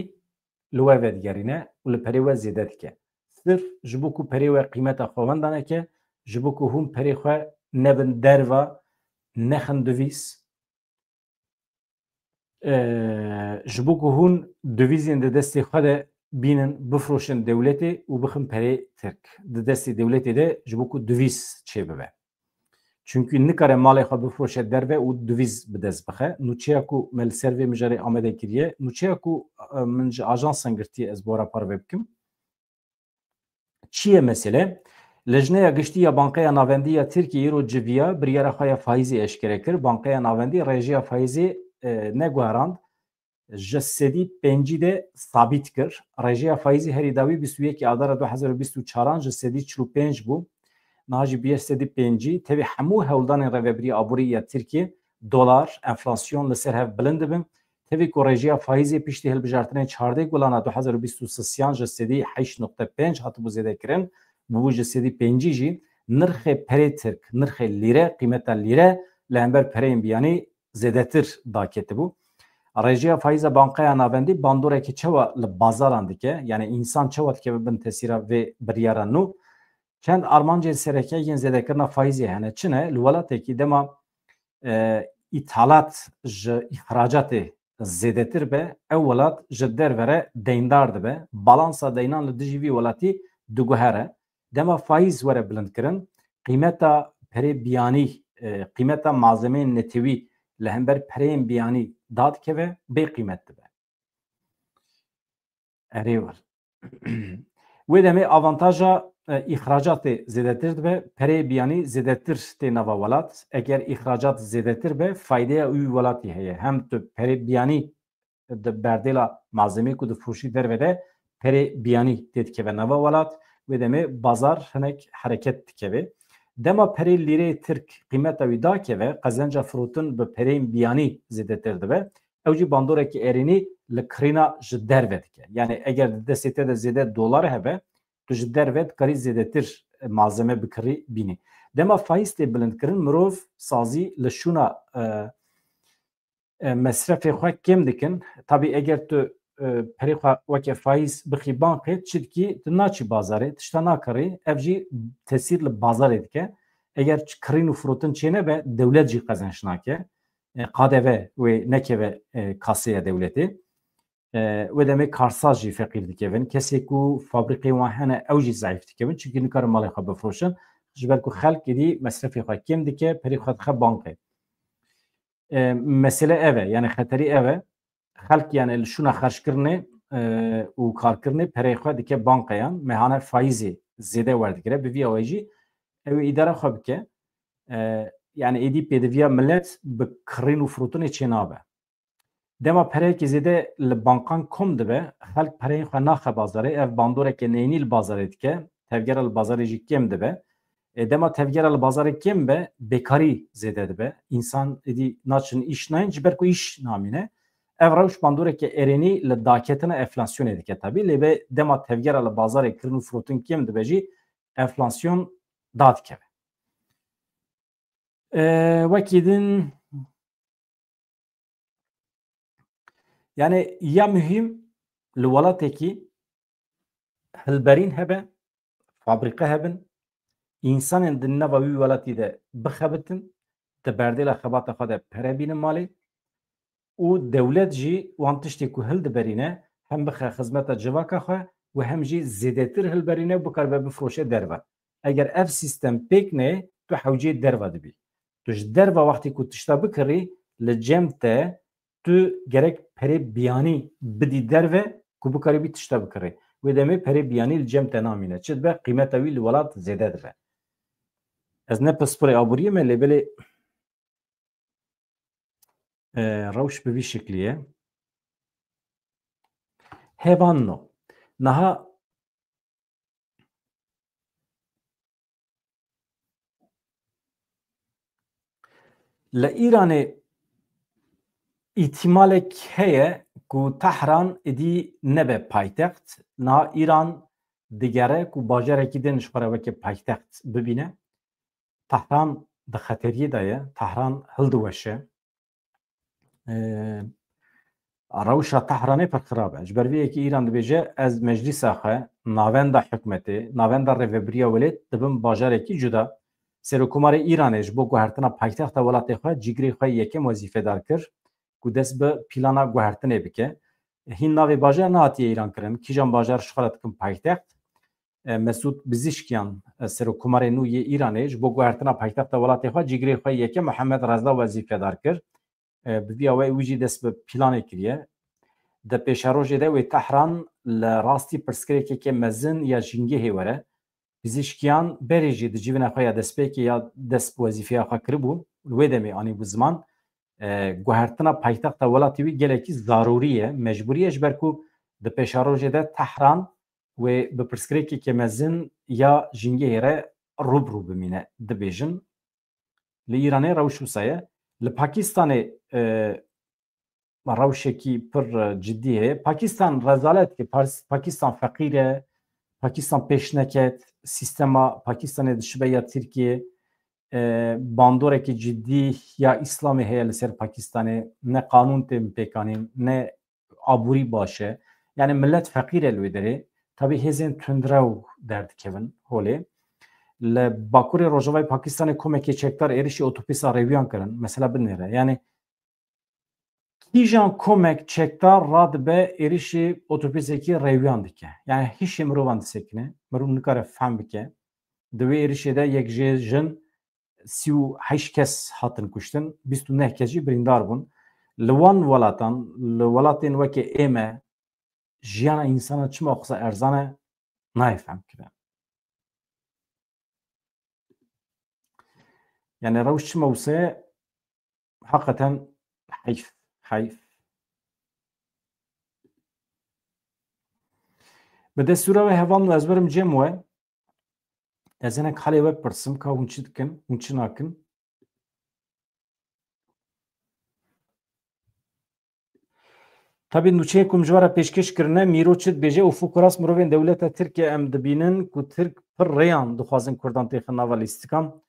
li we vedigerîne û li perê we zêde dike. Sirf ji bo ku perê we qîmeta xwe wenda neke, ji bo ku hûn perê xwe nebin derva, nexin duvîz, e, ji bo ku hûn duvîzên di destê xwe de bînin, bifroşin dewletê û bixin perê Tirk. Di destê dewletê de ji bo ku duvîz çêbibe. Çunkî nikare malê xwe bifroşe derve û duvîz bi dest bixe. Nûçeya ku me li ser vê mijarê amade kiriye, nûçeya ku, e, min ji ajansan girtiye, ez bi we re parve bikim. Çi ye mesele? Lejneya Giştî ya Bankeya Navendî ya Tirkiyê îro civiya, biryara xwe ya faîzê eşkere kir. Bankeya Navendî rêjeya faîzê, e, neguherand, ji sedî pêncî de sabît kir. Rêjeya faîzê herî dawî bîst û yekê Adara du hezar û bîst û çaran ji sedî çil û pênc bû. Niha jî bûye sedî pêncî. Tevî hemû hewldanên rêvebirî aborî ya Tirkiyê, dolar, enflasyon li ser hev bilind dibin. Tevî ku rêjeya faîzê piştî hilbijartinên çardeh Gulana du hezar û bîst û sisiyan ji sedî heşt nokte pênc hatibû zêdekirin, bûbû ji sedî pêncî jî, nirxê perê Tirk, nirxê lîre, qîmeta lîre li hember pereyên biyanî zêdetir daketibû. Rêjeya faîza Bankeya Navendî bandorekî çawa li bazaran dike? Yani însan çawa dikeve bin tesîra vê biryara nû? Çend armancên sereke yên zêdekirina faîzê hene. Çi ne? Li welatekî dema, e, îthalat ji îxracatê zêdetir be, ew welat ji derve re deyndar dibe. Balansa deynan li dijî vî welatî diguhere. Dema faîz were bilindkirin, qîmeta perê biyanî, e, qîmeta malzemeyên netewî li hember pereyên biyanî dadikeve, bê qîmet dibe. Erê wir. Wê demê avantaja, e, îxracatê zêdetir dibe, perê biyanî zêdetir tê nava welat. Eger îxracat zêdetir be, faydeya wî welatî heye. Hem tu perê biyanî di berdêla malzemê ku difroşî derve de perê biyanî tê dikeve nava welat, wê demê bazar hinek hereket dikeve. Dema perê lîreyê Tirk qîmeta wî dakeve, qezenca firotin bi pereyên biyanî zêdetir dibe. Ew jî bandorekî erênî li kirîna ji derve dike. Yani eger di destê te de zêde dolar hebe, tu ji derve dikarî zêdetir malzeme bikirî bînî. Dema faîz tê bilindkirin, mirov sazî li şûna, e, e, mesrefê xwe kêm dikin. Tabî eger tu, e, perê xwe weke faîz bixî bankê, çi dikî? Tu naçî bazarê, tişta nakirî. Ev jî tesîr li bazarê dike. Eger ç-, kirîn û firotin çênebe, dewlet jî qezenç nake. E, K D V wê nekeve, e, kaseya dewletê. E, wê demê karsaz jî feqîr dikevin. Kesê ku fabrîqeyên wan hene, ew jî zeîf dikevin. Çimkî nikarin malê xwe bifroşin. Ji ber ku xelk êdî mesrefê xwe kêm dike, perê xwe dixe bankê. E, mesele ev e, yani xeterî ev e. Xelk yani li şûna xerckirinê, e, û karkirinê pereyê xwe dike bankayan, mehane faîzê zêde werdigire. Bi vî awayî jî ew ê îdara xwe bike. E, yani êdî pêdiviya millet bi kirîn û firotinê çênabe. Dema pereyekî zêde li bankan kom dibe, xelk pereyên xwe naxe bazarê, ev bandoreke neyînî li bazarê dike, tevgera li bazarê jî kêm dibe. E, dema tevgera li bazarê kêm be, bêkarî zêde dibe. Însan êdî naçin îş nayên, ji ber ku îş namîne. Ev rewş bandoreke erênî li daketina enflasyonê dike tabî. Lê be dema tevgera li bazarê kirin û firotin kêm dibe jî, enflasyon dadikeve. E, wekî din, yani ya muhîm li welatekî hilberîn hebe, fabrîqe hebin, însanên di nava wî welatî de bixebitin, di berdêla xebata xwe de pere bînin malê û dewlet jî wan tiştê ku hildiberîne hem bixe xizmeta civaka xwe û hem jî zêdetir hilberîne û bikaribe bifroşe derve. Eger ev sîstem pêk neyê, tu hewceyê derve dibî. Tu ji derve wextê ku tişta bikirî, li cem te tu gerek perê biyanî bidî derve ku bikarîbî tişta bikirî. Wê demê perê biyanî li cem te namîne. Çi dibe? Qîmeta wî li welat zêde dibe. Ez ne pisporê aboriyê me, lê belê E, rewş bi vî şeklî ye. Hevan no. Niha li Îranê îhtimalek heye ku Tehran êdî nebe paytext. Niha Îran digere ku bajarekî din ji xwe re weke paytext bibîne. Tehran di xeteriyê de ye. Tehran hildiweşe. Ee, rewşa Tehranê pir xirab e. Ji ber vê yekê Îran dibêje, ez meclîsa xwe, navenda hikûmetê, navenda rêvebiriya welêt dibim bajarekî cuda. Serokkomarê Îranê ji bo guhertina paytexta welatê xwe cîgirê xwe yekem wezîfedar kir ku dest bi plana guhertinê bike. Hîn navê bajar nehatiye îlan kirin. Kîjan bajar ji xwe re dikin paytext? E, Mesûd Pizîşkiyan, e, serokkomarê nû yê Îranê ji bo guhertina paytexta welatê xwe cîgirê xwe yekem Mihemed Reza wezîfedar kir. E, bi vî awayî wî jî dest bi planê kiriye. Di pêşerojê de wê Tehran li rastî pirsgirêkeke mezin ya jîngehê were. Pizîşkiyan berê jî di civîna xwe ya destpêkê ya dest bi wezîfeya xwe kiribû. Li wê demê anîbû ziman. E, guhertina paytexta welatê wî gelekî zarûrî ye, mecbûrî ye, ji ber ku di pêşerojê de Tehran wê bi pirsgirêkeke mezin ya jîngehê re rû bi rû bimîne, dibêjin. Li Îranê rewş wisa ye. Li Pakistanê, e, rewşekî pir, e, cidî heye. Pakistan rezalet dike. Pas-, Pakistan feqîr e. Pakistan pêş neket. Sîstema Pakistanê dişibe ya Tirkiyê. E, bandorekî cidî ya Îslamê heye li ser Pakistanê. Ne qanûn tên pêkanîn, ne aborî baş e. Yani millet feqîr e li wê derê. Tabî hêzên tundrew derdikevin holê. Li Bakurê Rojavayê Pakistanê komekê çekdar êrişî otobûsa rêwiyan kirin. Mesela binêre. Yani kîjan komek çekdar radibe êrişî otobûsekî rêwiyan dike? Yani hişê mirovan disekine. Mirov nikare fehm bike. Di wê êrişê de yek jê jin sî û heşt kes hatin kuştin, bîst û neh kes jî birîndar bûn. Li wan welatan, li welatên weke ême, jiyana însanan çima wisa erzan e, nayê fehmkirin. Yani rewş çima wisa ye, heqeten heyf, heyf. Bi destûra we hevalno ez werim cem we. Ez hinek halê we bipirsim, ka hûn çi dikin, hûn çi nakin? Tabî nûçeyê ku min ji we re pêşkêş kirine, Mîro çi dibêje? Ufuk Uras, mirovên dewleta Tirk e, em dibînin ku Tirk pir rêyan dixwazin Kurdan têxin nava lîstikan.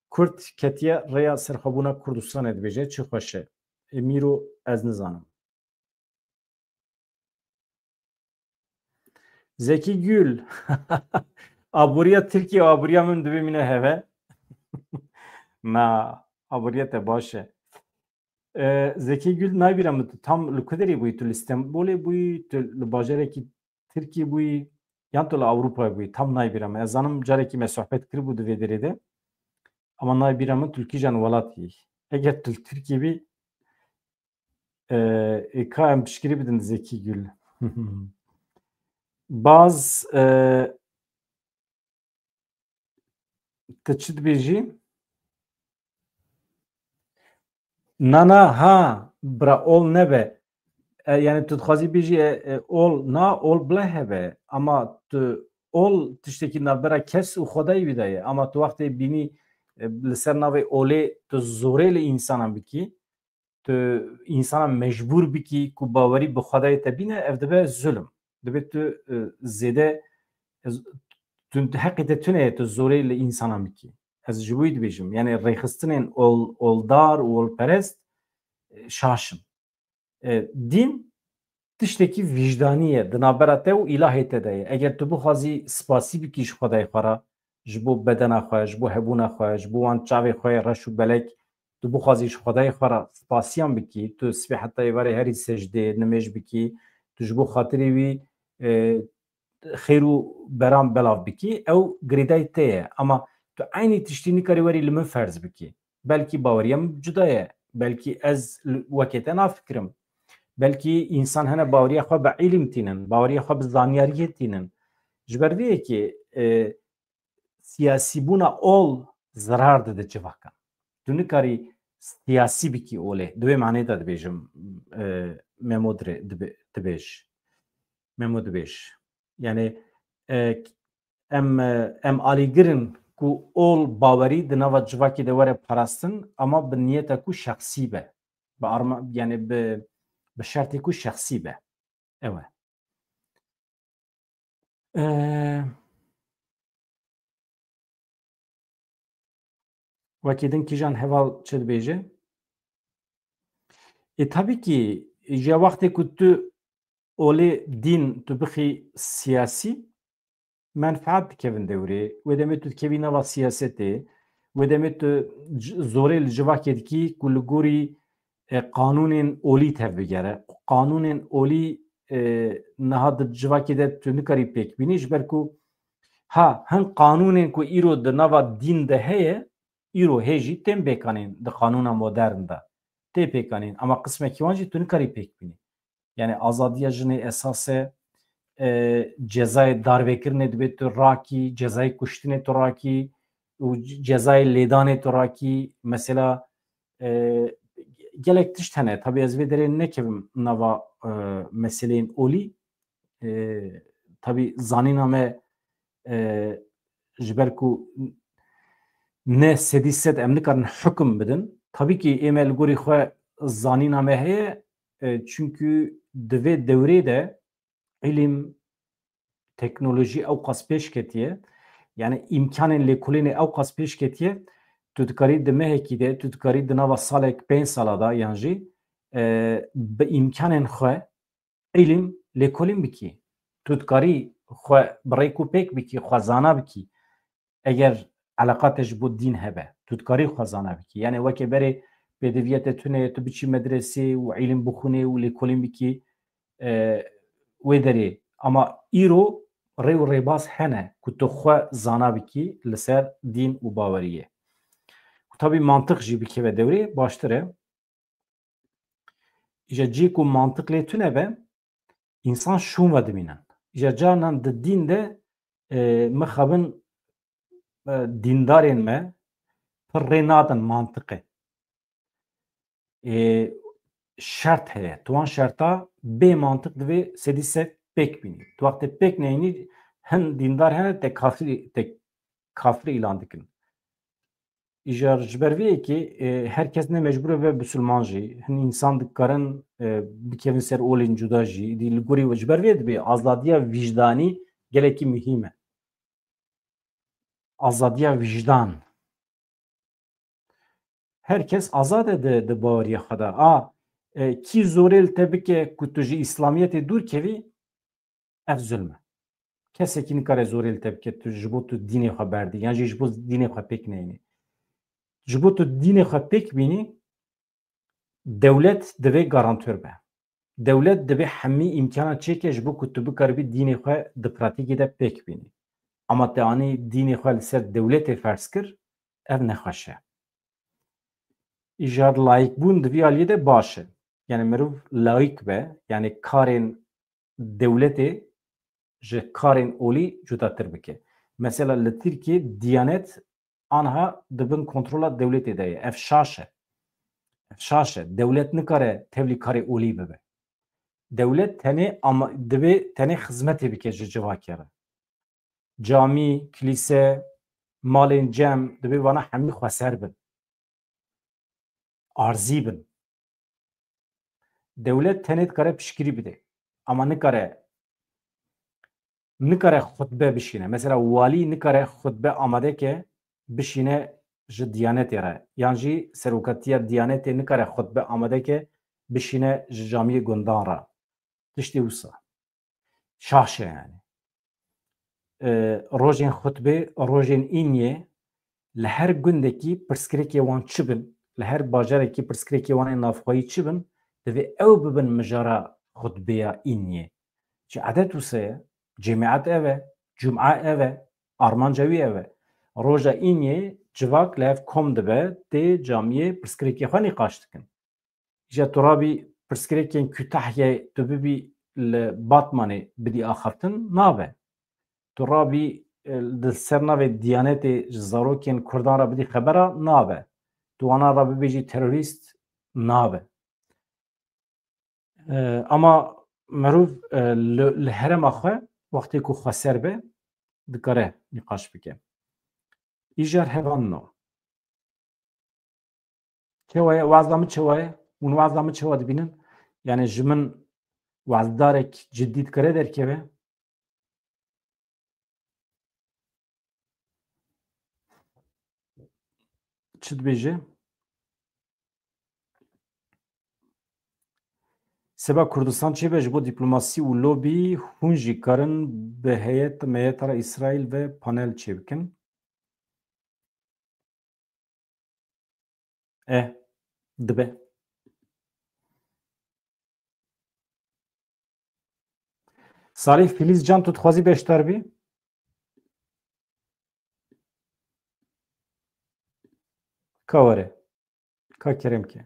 Kurd ketiye rêya serxwebûna Kurdistanê, dibêje, çi xweş e. Ê Mîro, ez nizanim. Zekî Gül. Aboriya Tirkiye û aboriya min divê mîne heve. Na, aboriya te baş e. E, Zekî Gül, nayê bîra min tu tam li ku derê bûyî? Tu li Stenbolê bûyî, tu li bajarekî Tirkiyê bûyî, yan tu li Ewropayê bûyî? Tam nayê bîra min. Ez zanim carekî me sohbet kiribû di vê derê de. Ama nayê bîra min tu li kîjan welatî yî. Eger tu li Tirkiyê bî, e, ê ka em piştgirî bidin Zekî Gül. Baz, e, tu çi dibêjî? Na, na, ha, bira, ol nebe. E, yani tu dixwazî bêjî, e, e, ol, na, ol bila hebe. Ama tu ol tiştekî navbera kes û Xwedayê wî de ye. Ama tu wextê bînî, e, li ser navê olê tu zorê li însanan bikî, tu însana mecbûr bikî ku bawerî bi Xwedayê te bîne, ev dibe zulm. Dibe tu, e, zêde, e, tu, heqê te tune ye tu zorê li însanan bikî. Ez ji bo wî dibêjim. Yani rêxistinên ol-, oldar û olperest, e, şaş in. E, dîn tiştekî vîjdanî ye di navbera te û îlahê te de ye. Eger tu bixwazî spasî bikî ji Xwedayê xwe re, ji bo bedena xwe, ji bo hebûna xwe, ji bo wan çavê xwe yê reş û belek, tu bixwazî ji Xwedayê xwe re spasiyan bikî, tu sibê heta êvarê herî secdê, nimêj bikî, tu ji bo xatirê wî, e, xêr û beran belav bikî, ew girêdayî te ye. Ama tu eynî tiştî nikarî werî li min ferz bikî. Belkî baweriya min cuda ye. Belkî ez li, wekê te nafikirim. Belkî însan hene baweriya xwe bi îlim tînin, baweriya xwe bi zanyariyê tînin. Ji ber vê yekê, e, siyasîbûna ol zirar dide civakan. Tu nikarî siyasî bikî olê. Di wê manê de dibêjim, e, Memo dire-, dibe-, dibêj. Memo dibêj. Yani, e, em, e, em alîgir in ku ol bawerî di nava civakê de were parastin, ama bi niyeta ku şexsî be. Bi arma-, yani bi, bi şertê ku şexsî be. Ew e. Ee, wekî din kîjan heval çi dibêje? E, tabii ki, ji wextê ku tu olê dîn tu bixî siyasî, menfaat dikevin dewrê. Wê demê tu dikevî nava siyasetê. Wê demê tu c-, zorê li civakê dikî ku li gorî, e, qanûnên olî tevbigere. Qanûnên olî, e, niha di civakê de tu nikarî pêk bînî, ji ber ku ha hin qanûnên ku îro di nava dîn de heye, îro hê jî tên pêkanîn di qanûna modern de. Tê pêkanîn. Ama qismekî wan jî tu nikarî pêk bînî. Yani azadiya jinê esas e, e, cezayê darvekirinê dibê tu rakî, cezayê kuştinê tu rakî û c-, cezayê lêdanê tu rakî. Mesela, e, gelek tişt hene. Tabii ez vê derê nekevim nava, e, meseleyên olî. E, tabii zanîna me, e, ji ber ku ne sedî sed em nikarin hukum bidin. Tabii ki ê me li gorî xwe zanîna me heye, e, çünkü di vê dewrê de îlim, teknolojî ew qas pêş ketiye, yani îmkanên lêkolînê ew qas pêş ketiye, tu dikarî di mehekî de, tu dikarî di nava salek pênc sala de yan jî, e, bi îmkanên xwe îlim lêkolîn bikî. Tu dikarî xwe bi rêk û pêk bikî, xwe zana bikî. Eger eleqa te ji bo dîn hebe, tu dikarî xwe zana bikî. Yani weke berê pêdiviya te tune ye, tu biçî medresê û îlim bixwînê û lêkolîn bikî, e, wê derê. Ama îro rê û rêbaz hene ku tu xwe zana bikî li ser dîn û baweriyê. Û tabî mantiq jî bikeve dewrê, baştir e. Îja cî ku mantiq lê tune be, însan şûn ve dimînin. Îja carinan di dîn de, e, mixabin, e, dîndarên me pir rê nadin mantiqê. E, şert heye. Tu wan şerta bê mantiq divê sedî sed pêk bînî. Tu wextê pêk neyînî, hin dîndar hene te kafirî, te kafirî îlan dikin. Îjar ji ber vê yekê, e, her kes ne mecbûr e be bisilman jî. Hin însan dikarin, e, bikevin ser olên cuda jî. Dî li gorî ji ber vê dibê azadiya wijdanî gelekî muhîm e. Azadiya wijdan. Her kes azad e di, di baweriya xwe de. A, e, kî zorê li te bike ku tu ji îslamiyetê dûr kevî, ev zulm e. Kesekî nikare zorê li te bike tu ji bo tu dînê xwe berdî, yan jî ji bo dînê xwe pêk neyînî. Ji bo tu dînê xwe pêk bînî, dewlet divê garantör be. Dewlet divê hemî îmkana çêke ji bo ku tu bikaribî dînê xwe di pratîkê de pêk bînî. Ama te anî dînê xwe li ser dewletê ferz kir, ev nexweş e. Îjar layîkbûn di vî aliyê de baş e. Yani mirov layîk be, yani karên dewletê ji karên olî cudatir bike. Mesela li Tirkiyê Diyanet anha di bin kontrola dewletê de ye. Ev şaş e. Ev şaş e. Dewlet nikare tevlî karê olî bibe. Dewlet tenê ama, divê tenê xizmetê bike ji civakê re. Camî, kilîse, malên cem, divê vana hemî xweser bin. Arzî bin. Dewlet tenê dikare piştgirî bide. Ama nikare, nikare xutbe bişîne. Mesela walî nikare xutbe amade ke bişîne ji Diyanetê re. Yan jî serokatiya Diyanetê nikare xutbe amade ke bişîne ji camiyê gundan re. Tiştê wisa. Şaş e yani. E, rojên xutbê, rojên îniyê li her gundekî pirsgirêkê wan çi bin, li her bajarekî pirsgirêkê wan ên navxweyî çi bin, divê ew bibin mijara xutbeya îniyê. Çi edet wisa ye, cemaet ev e, cuma ev e, armanca wî ev e. Roja îniyê civak li hev kom dibe, tê camiyê pirsgirêkê xwe nîqaş dikin. Îja tu rabî pirsgirêkên Kütahyayê tu bibî li Batmanê bidî axaftin, nabe. Tu rabî, e, di ser navê Diyanetê ji zarokên Kurdan re bidî xebera, nabe. tu wana re bibêjî terorîst nabe. E, ama merov, e, li, li herêma xwe wextê ku xweser be, dikare nîqaş bike. Îcar hevan no. Çewa ye? Wazda min çewa ye? Hûn wazda min çewa dibînin? Yani ji min wazdarek cidî dikare derkeve? Çi dibêje? Seba Kurdistan çêbe ji bo diplomasî û lobî hûn jî karin bi heyet meyeta re Îsraîl ve panel çêbikin. E, dibe. Salih Filîzcan, tu dixwazî beşdar bî? Ka were. Ka kerem ke.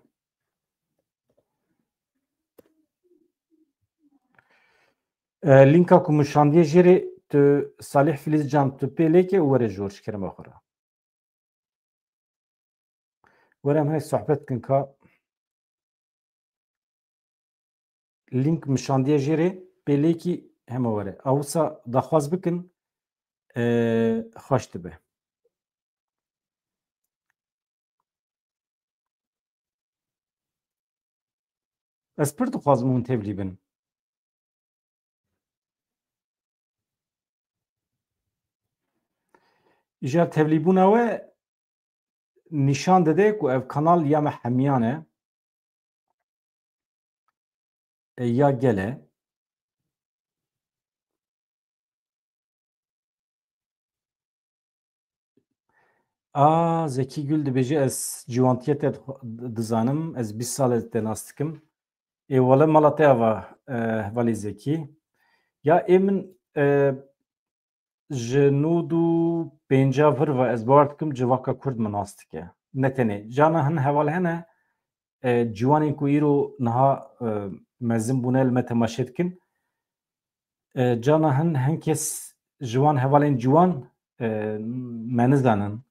E, linka ku min şandiye jê rê, tu Salih Filîzcan, tu pê lêke û were jor ji kerema xwe re. Were em hinek sohbet bikin ka link min şandiye jê rê, pê lêkî hema were. Ew wisa daxwaz bikin, e, xweş dibe. Ez pir dixwazim hûn tevlî bin. Îcar tevlîbûna we nîşan dide ku ev kanal ya me hemiyan e, e, ya gel e. A, Zekî Gül dibêje, ez ciwantiyê te dixwe-, dizanim, ez bîst sal e te nas dikim. Ê wele mala te ava, e, hevalê Zekî. Ya ê min, e, ji nod û pênca vir ve ez bawer dikim civaka Kurd min nas dike. Ne tenê. Cana hin heval hene, e, ciwanên ku îro niha, e, mezin bûne li me temaşe dikin. E, cana hin, hin kes ji wan hevalên ciwan, e, me nizanin.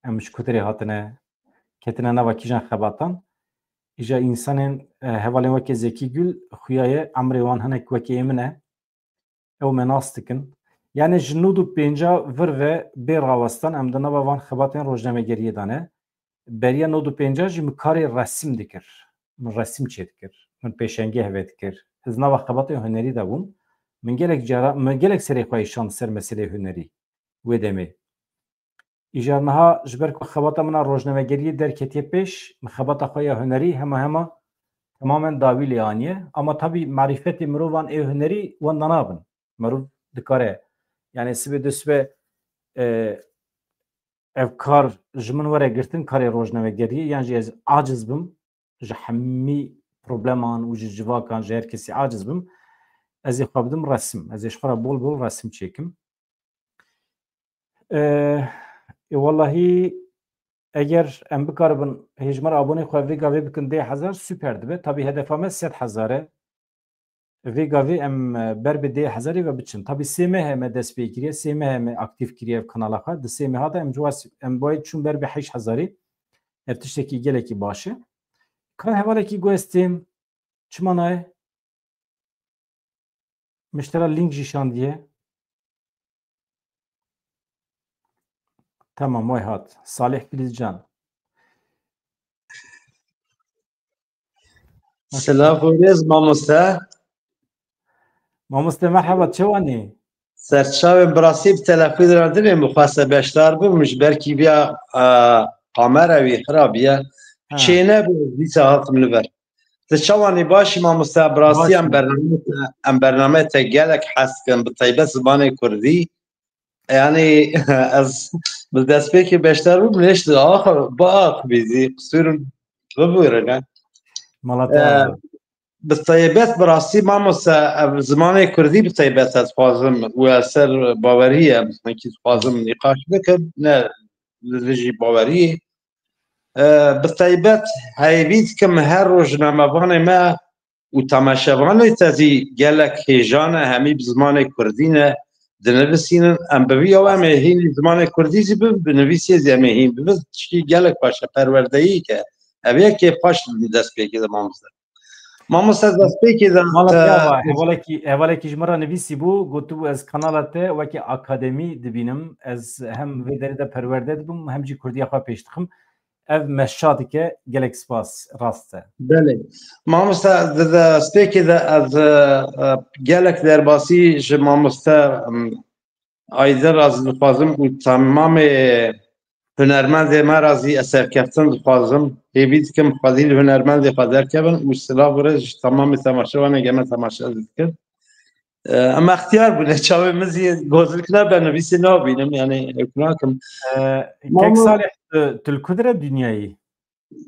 Em ji ku derê hatine, ketine nava kîjan xebatan. Îja însanên, e, hevalên weke Zekî Gül, xuya ye, emrê wan hinek weke ê min e. Ew me nas dikin. Yani ji nod û pênca vir ve bê rawestan em di nava van xebatên rojnamegeriyê de ne. Beriya nod û pênca jî min karê resim dikir. Min resim çêdikir. Min pêşengeh vedikir. Ez nava xebatê hunerî de bûm. Min gelek cara, min gelek serê xwe îşand ser meseleyê hunerî. Wê demê. Îja niha ji ber ku xebata min a rojnamegeriyê derketiye pêş, min xebata xwe ya hunerî hema hema temamen dawî lê aniye. Ama tabî marîfetê mirovan ê hunerî wenda nabin. Mirov dikare, yani sibê du sibe, e, ev kar ji min were girtin, karê rojnamegeriyê, yan jî ez aciz bim, ji hemî probleman û ji civakan, ji her kesî aciz bim, ez ê xwe bidim resim. Ez ê ji xwe re bol bol resim çêkim. E, e, wellahî eger em bikaribin hêjmara abonê xwe vê gavê bikin deh hezar, super dibe. Tabî hedefa me sed hezar e. Vê gavê em, e, ber bi deh hezarê ve biçin. Tabî sê meh e me dest pê kiriye, sê meh e me aktîf kiriye ev kanala xwe. Di sê meha de em ciwas, em bayê çûn ber bi heşt hezarê. Ev tiştekî gelekî baş e. Ka hevalekî guestên çima nayê? Min ji te re link jî şandiye. Tamam, way hat. Salih Filizcan. Silav û rêz mamoste. Mamoste, merheba, çawan î? Serçavên bi rastî bi telefonê re dinê, min xweste beşdar bibim, ji ber kîviya, e, kamera wî xirab bûye. Ha. Çênebû, dîsa hatim li ber. Ti çawan î, baş î mamoste? Bi rastî em bername te, em bername te gelek hez dikin, bi taybet zimanê kurdî. Yani ez bi destpêkê beşdar bûm, lêş di axa, biaxivî zî, qisûr bibûrine. Mala te Ee, ava. Bi taybet, bi rastî mamoste, ev zimanê kurdî bi taybet ez dixwazim û ez ser bawerî ye, em hinkî dixwazim nîqaş bikim, ne li dijî baweriyê. Ee, bi taybet heyvî dikim her rojnamevanê me û temaşevanê te zî gelek hêja ne, hemî bi zimanê kurdî ne. dinivîsînin. Em bi vî ew em ê hîn zimanê kurdî jî bi, bi nivîsê jî em ê hîn bibin. Tişkî gelek baş e, perwerdeyî ke ev yekê paş destpêkê de mamoste. Mamoste destpêkê de, Mala e, Piyava, hevalekî, hevalekî ji min re nivîsî bû, gotibû, ez kanala te wekî akademî dibînim. Ez hem vê derê de perwerde dibim, hem jî kurdiya xwe pêş dixim. Ev me şa dike, gelek spas, rast e. Belê. Mamoste, di destpêkê de ez, e, e, gelek derbasî ji mamoste, em, Ayder ez dixwazim û temamê hunermendê me re zî ez serkeftin dixwazim. Hêvî dikim xwedî li hunermendê xwe derkevin û silav û rêz ji temamê temaşevanê geme temaşe dikin. E, em extiyar bûne, çavê min zî gozlik nebe, nivîsê nabînim, yani ew nakim. E, Kek Salih, tu, tu li ku dire dinyayî?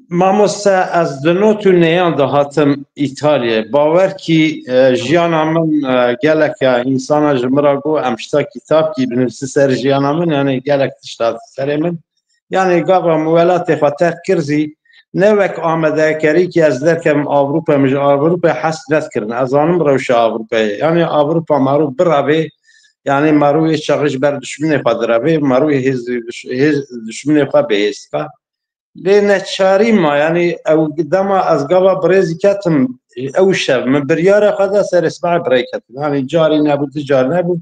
Mamoste, ez di not û nêyan de hatim Îtalyayê. Bawer kî, e, jiyana min, e, gelek e, însana ji min re got, em ji te kitap kî binivîsî ser jiyana min, yani gelek tişt hat serê min. Yani gava min welatê xwe terk kir zî, ne wek amadekerî kî ez derkevim Ewropa, min ji Ewropa hez nedikirin. Ez zanim rewşa Ewropayê. Yani Ewropa mero birevê, yani mero yê çaxê ji ber dişminê xwe direvê, mero yê hêz, hêz dişminê xwe bihêz dike. Lê neçarî ma, yani ew dema ez gava birêzî ketim, ew şev min biryara xwe da serê sibehê birê ketim. Yani carî nebû, du car nebû.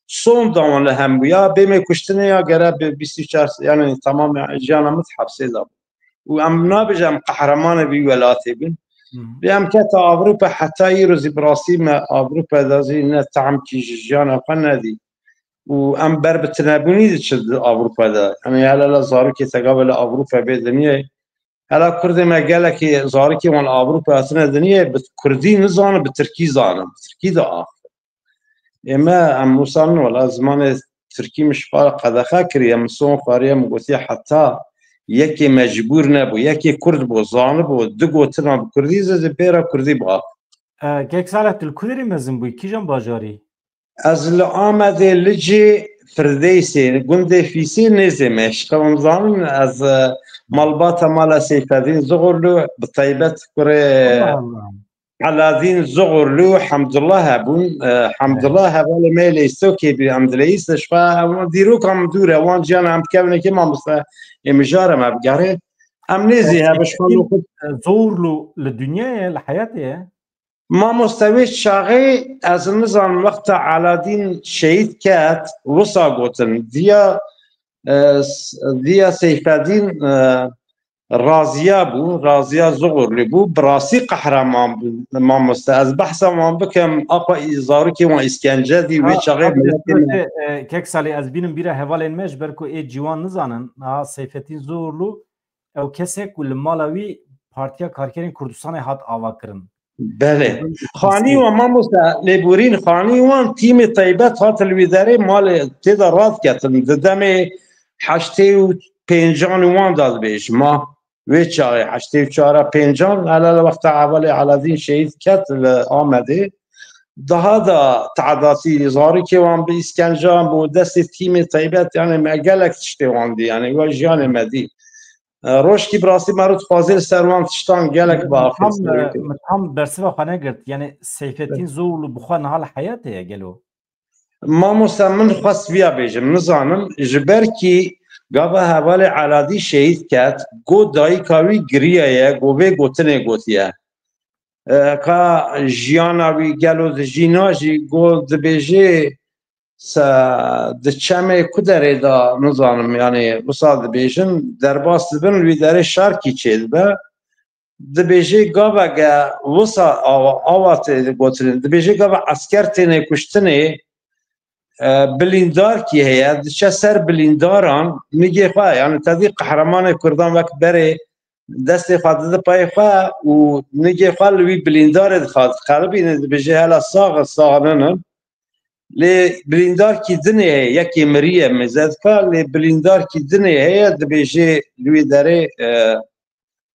Sonda wan li hem bû. Ya bêmê kuştinê ya gere bi bîst û çar, yani tamam, yani jiyana min hepsê de bû. Û em nabêje em qehremanê vî welatê bûn. Hı hı. Lê em kete Ewropa, heta îro zî bi rastî me Ewropa de zî ne tehmkî ji jiyana xwe nedî. Û em ber bi tinebûnî diçin di Ewropa de. Em ê hele la zarokê te gava li Ewropa bê dinyê. Hela kurdê me gelekî zarokê wan li Ewropa hatine dinyê, bi kurdî nizanin, bi tirkî zanin. Bi tirkî diaxivin. Ê me, em wisa nin, wela zimanê tirkî min ji xwe re qedexe kiriye, min son xwariye, min gotiye heta yekê mecbûr nebû, yekê kurd bû, zanibû, du gotina bi kurdî zî, zî pê re kurdî biaxivin. E, Kek Salih, tu li ku derê mezin bûyî? Kîjan bajarî? Ez li Amedê, Licê, Firdeysê, gundê Fîsê nêzê me. Ji xwe em zanin, ez, e, malbata mala Seyfedîn Zuxurlu, bi taybet kurê Allah Allah. Eladîn Zuxurlu û Hemdullah hebûn. E, Hemdullah hevalê me lê Îstokê bî, em dileyîs, ji xwe ew dîroka min dûr e, wan ciyana em bikevin êkê mamoste, ê mijara me bigerê. Em nêzî hebe ji xwe Seyfedîn, Zuxurlu li dinya ye, li heyatê ye? Mamoste, wê çaxê ez nizanim wexta Eladîn şehîd ket, wisa gotin. Diya, e, s-, diya Seyfedîn, e, Raziya bû, Raziya Zuxurlî bû, bi rastî qehreman bû, mamoste. Ez behsa wan bikim, apa î-, zarokê wan îskence dî, wê Ha, çaxê ha, miletê me. Destpêkê, e, Kek Salî, ez bînim bîra hevalên me, ji ber ku ê ciwan nizanin, ha, Seyfetîn Zuxurlu, ew kesê ku li mala wî Partiya Karkerên Kurdistanê hat avakirin. Belê. Xanî wan mamoste, lêborîn xanî wan tîmê taybet hat li wî derê malê tê de radiketin. Di demê heştê û pêncan û wan de dibêjim, ma wê çaxê heştê û çar a pêncan, hele li wexta hevalê Eladîn şehîd ket li Amedê. Daha da te'datî zarokê wan bi îskencan, bi destê tîmê taybet, yani me gelek tiştê wan dî, yani we jiyanê me dî. E, rojkî bi rastî me rû dixwazê li ser wan tiştan gelek biaxivin. Min tam, e, min tam bersiva xwe negirt. Yani Seyfettin Zorlu bi xwe niha li heyatê ye gelo? Mamoste, min xwest viya bêjim, nizanim, ji ber kî gava hevalê Eladî şehîd ket, got dayika wî giriyaye, got vê gotinê gotiye. E, ka jiyana wî gelo dijî najî, got dibêjê se di çemê ku derê de nizanim, yani wisa dibêjin, derbas dibin, wî derê şarkî çêdibe. Dibêjê gaveke wisa awa, awa tê gotinê. Dibêjê gava esker têne kuştinê, e, bilîndarkî heye, diçe ser bilîndaran, nigê xwe, yani tevî qehremanê Kurdan wek berê destê xwe dide payê xwe û nigê xwe li wî bilîndarê dixe, diqelibîne, dibêje hela sax e, sax ninin. Lê bilîndarkî dinê heye, yekê miriye mêze dike, lê bilîndarkî dinê heye, dibêje li wî derê, e,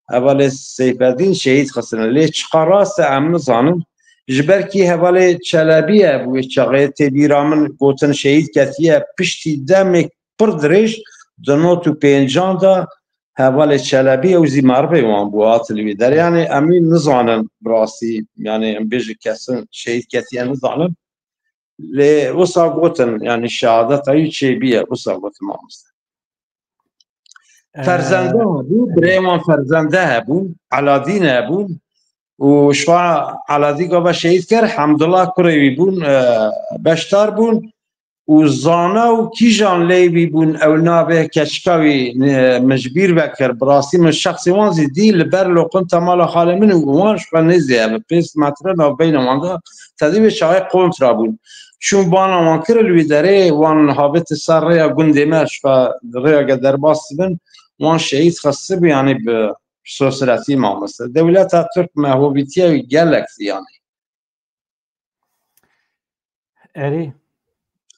hevalê Seyfedîn şehîd xistine. Lê çiqa rast e em nizanin. Ji ber kî hevalê Çelebî ye, bi wê çaxê tê bîra min gotin şehîd ketiye, piştî demek pir dirêj di not û pêncan de hevalê Çelebî ew zî merivê wan bû, hat li wî derê. Yani em wî nizanin bi rastî, yani em bêjin kesin şehîd ketiye nizanin. Lê wisa gotin, yani şehadeta wî çêbîye, wisa gotin mamoste. Ferzende hebû, birê wan ferzende hebûn, Eladîn hebûn û şifa Eladî gava şehîd kir, Hemdullah kurê wî bûn, e, beşdar bûn û zana û kîjan lê wî bûn, ew navê keçika wî, e, min ji bîr vekir, bi rastî min şexsê wan zî dî li ber loqinta mala xalê min û wan ji xwe nêzî ev pênc metre navbeyna wan de tedî wê çaxê kontra bûn. Çûn bana wan kir li wî derê, wan havêti ser rêya gundê me, ji xwe rêya ge derbas dibin, wan şehîd xistibû, yanî bi sosiretî mamoste. Dewleta Tirk me hovîtiye wî gelek ziyanê. Erê,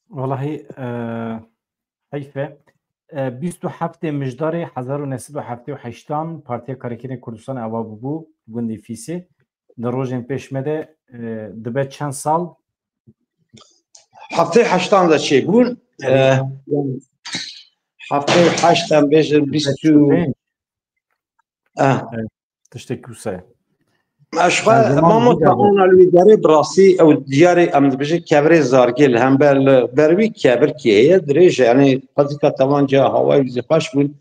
welahî, e, heyf e. E, bîst û heftê Mijdarê hezar û neh sed û heftê û heştan Partiya Karkerên Kurdistanê ava bûbû gundê Fîsê. Di rojên pêş me de, e, dibe çend sal? Heftê heştan de çêbûn. E, heftê û heşt em bêjin bîst û, e, Tiştek wisa ye. Eşxa, Her zaman mamosta bir ana li wî derê bi rastî ew diyarê em dibêjin kevirê zargê li hember li ber wî kevirkê heye dirêj e. Yani qazîka tevan ciya hawayê wî zî xweş bûn.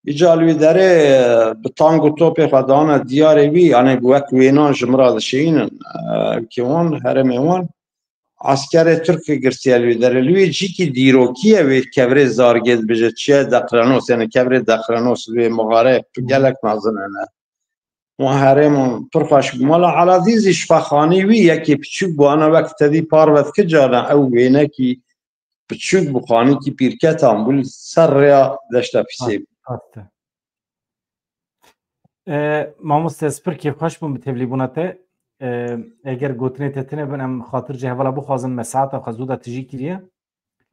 Îca li wî derê, e, bi tang û topê xwe dana diyarê wî, yani wek wênan ji min re dişînin. E, ülkê wan, herêmê wan. Eskerê Tirk girtiye li wî derê. Li wî cîkî dîrokî ye wê kevirê zargê dibêje. Çiye Deqrenos, yani kevirê Deqrenos li wê mixare gelek mezin hene. Wan herêman pir xweş bû. Mala Eladî zî şifexanî wî yekê piçûk bû. Ana wek tedî parve dikir carna ew wênekî piçûk bû, xanîkî pîrketan bû li ser rêya Deşta Fîsê bû. Rast e. E, mamoste, ez pir kêfxweş bûm bi tevlîbûna te. E, eger gotinê te tune bin, em xatir ji hevala bixwazin, me saeta xwe zû de tijî kiriye.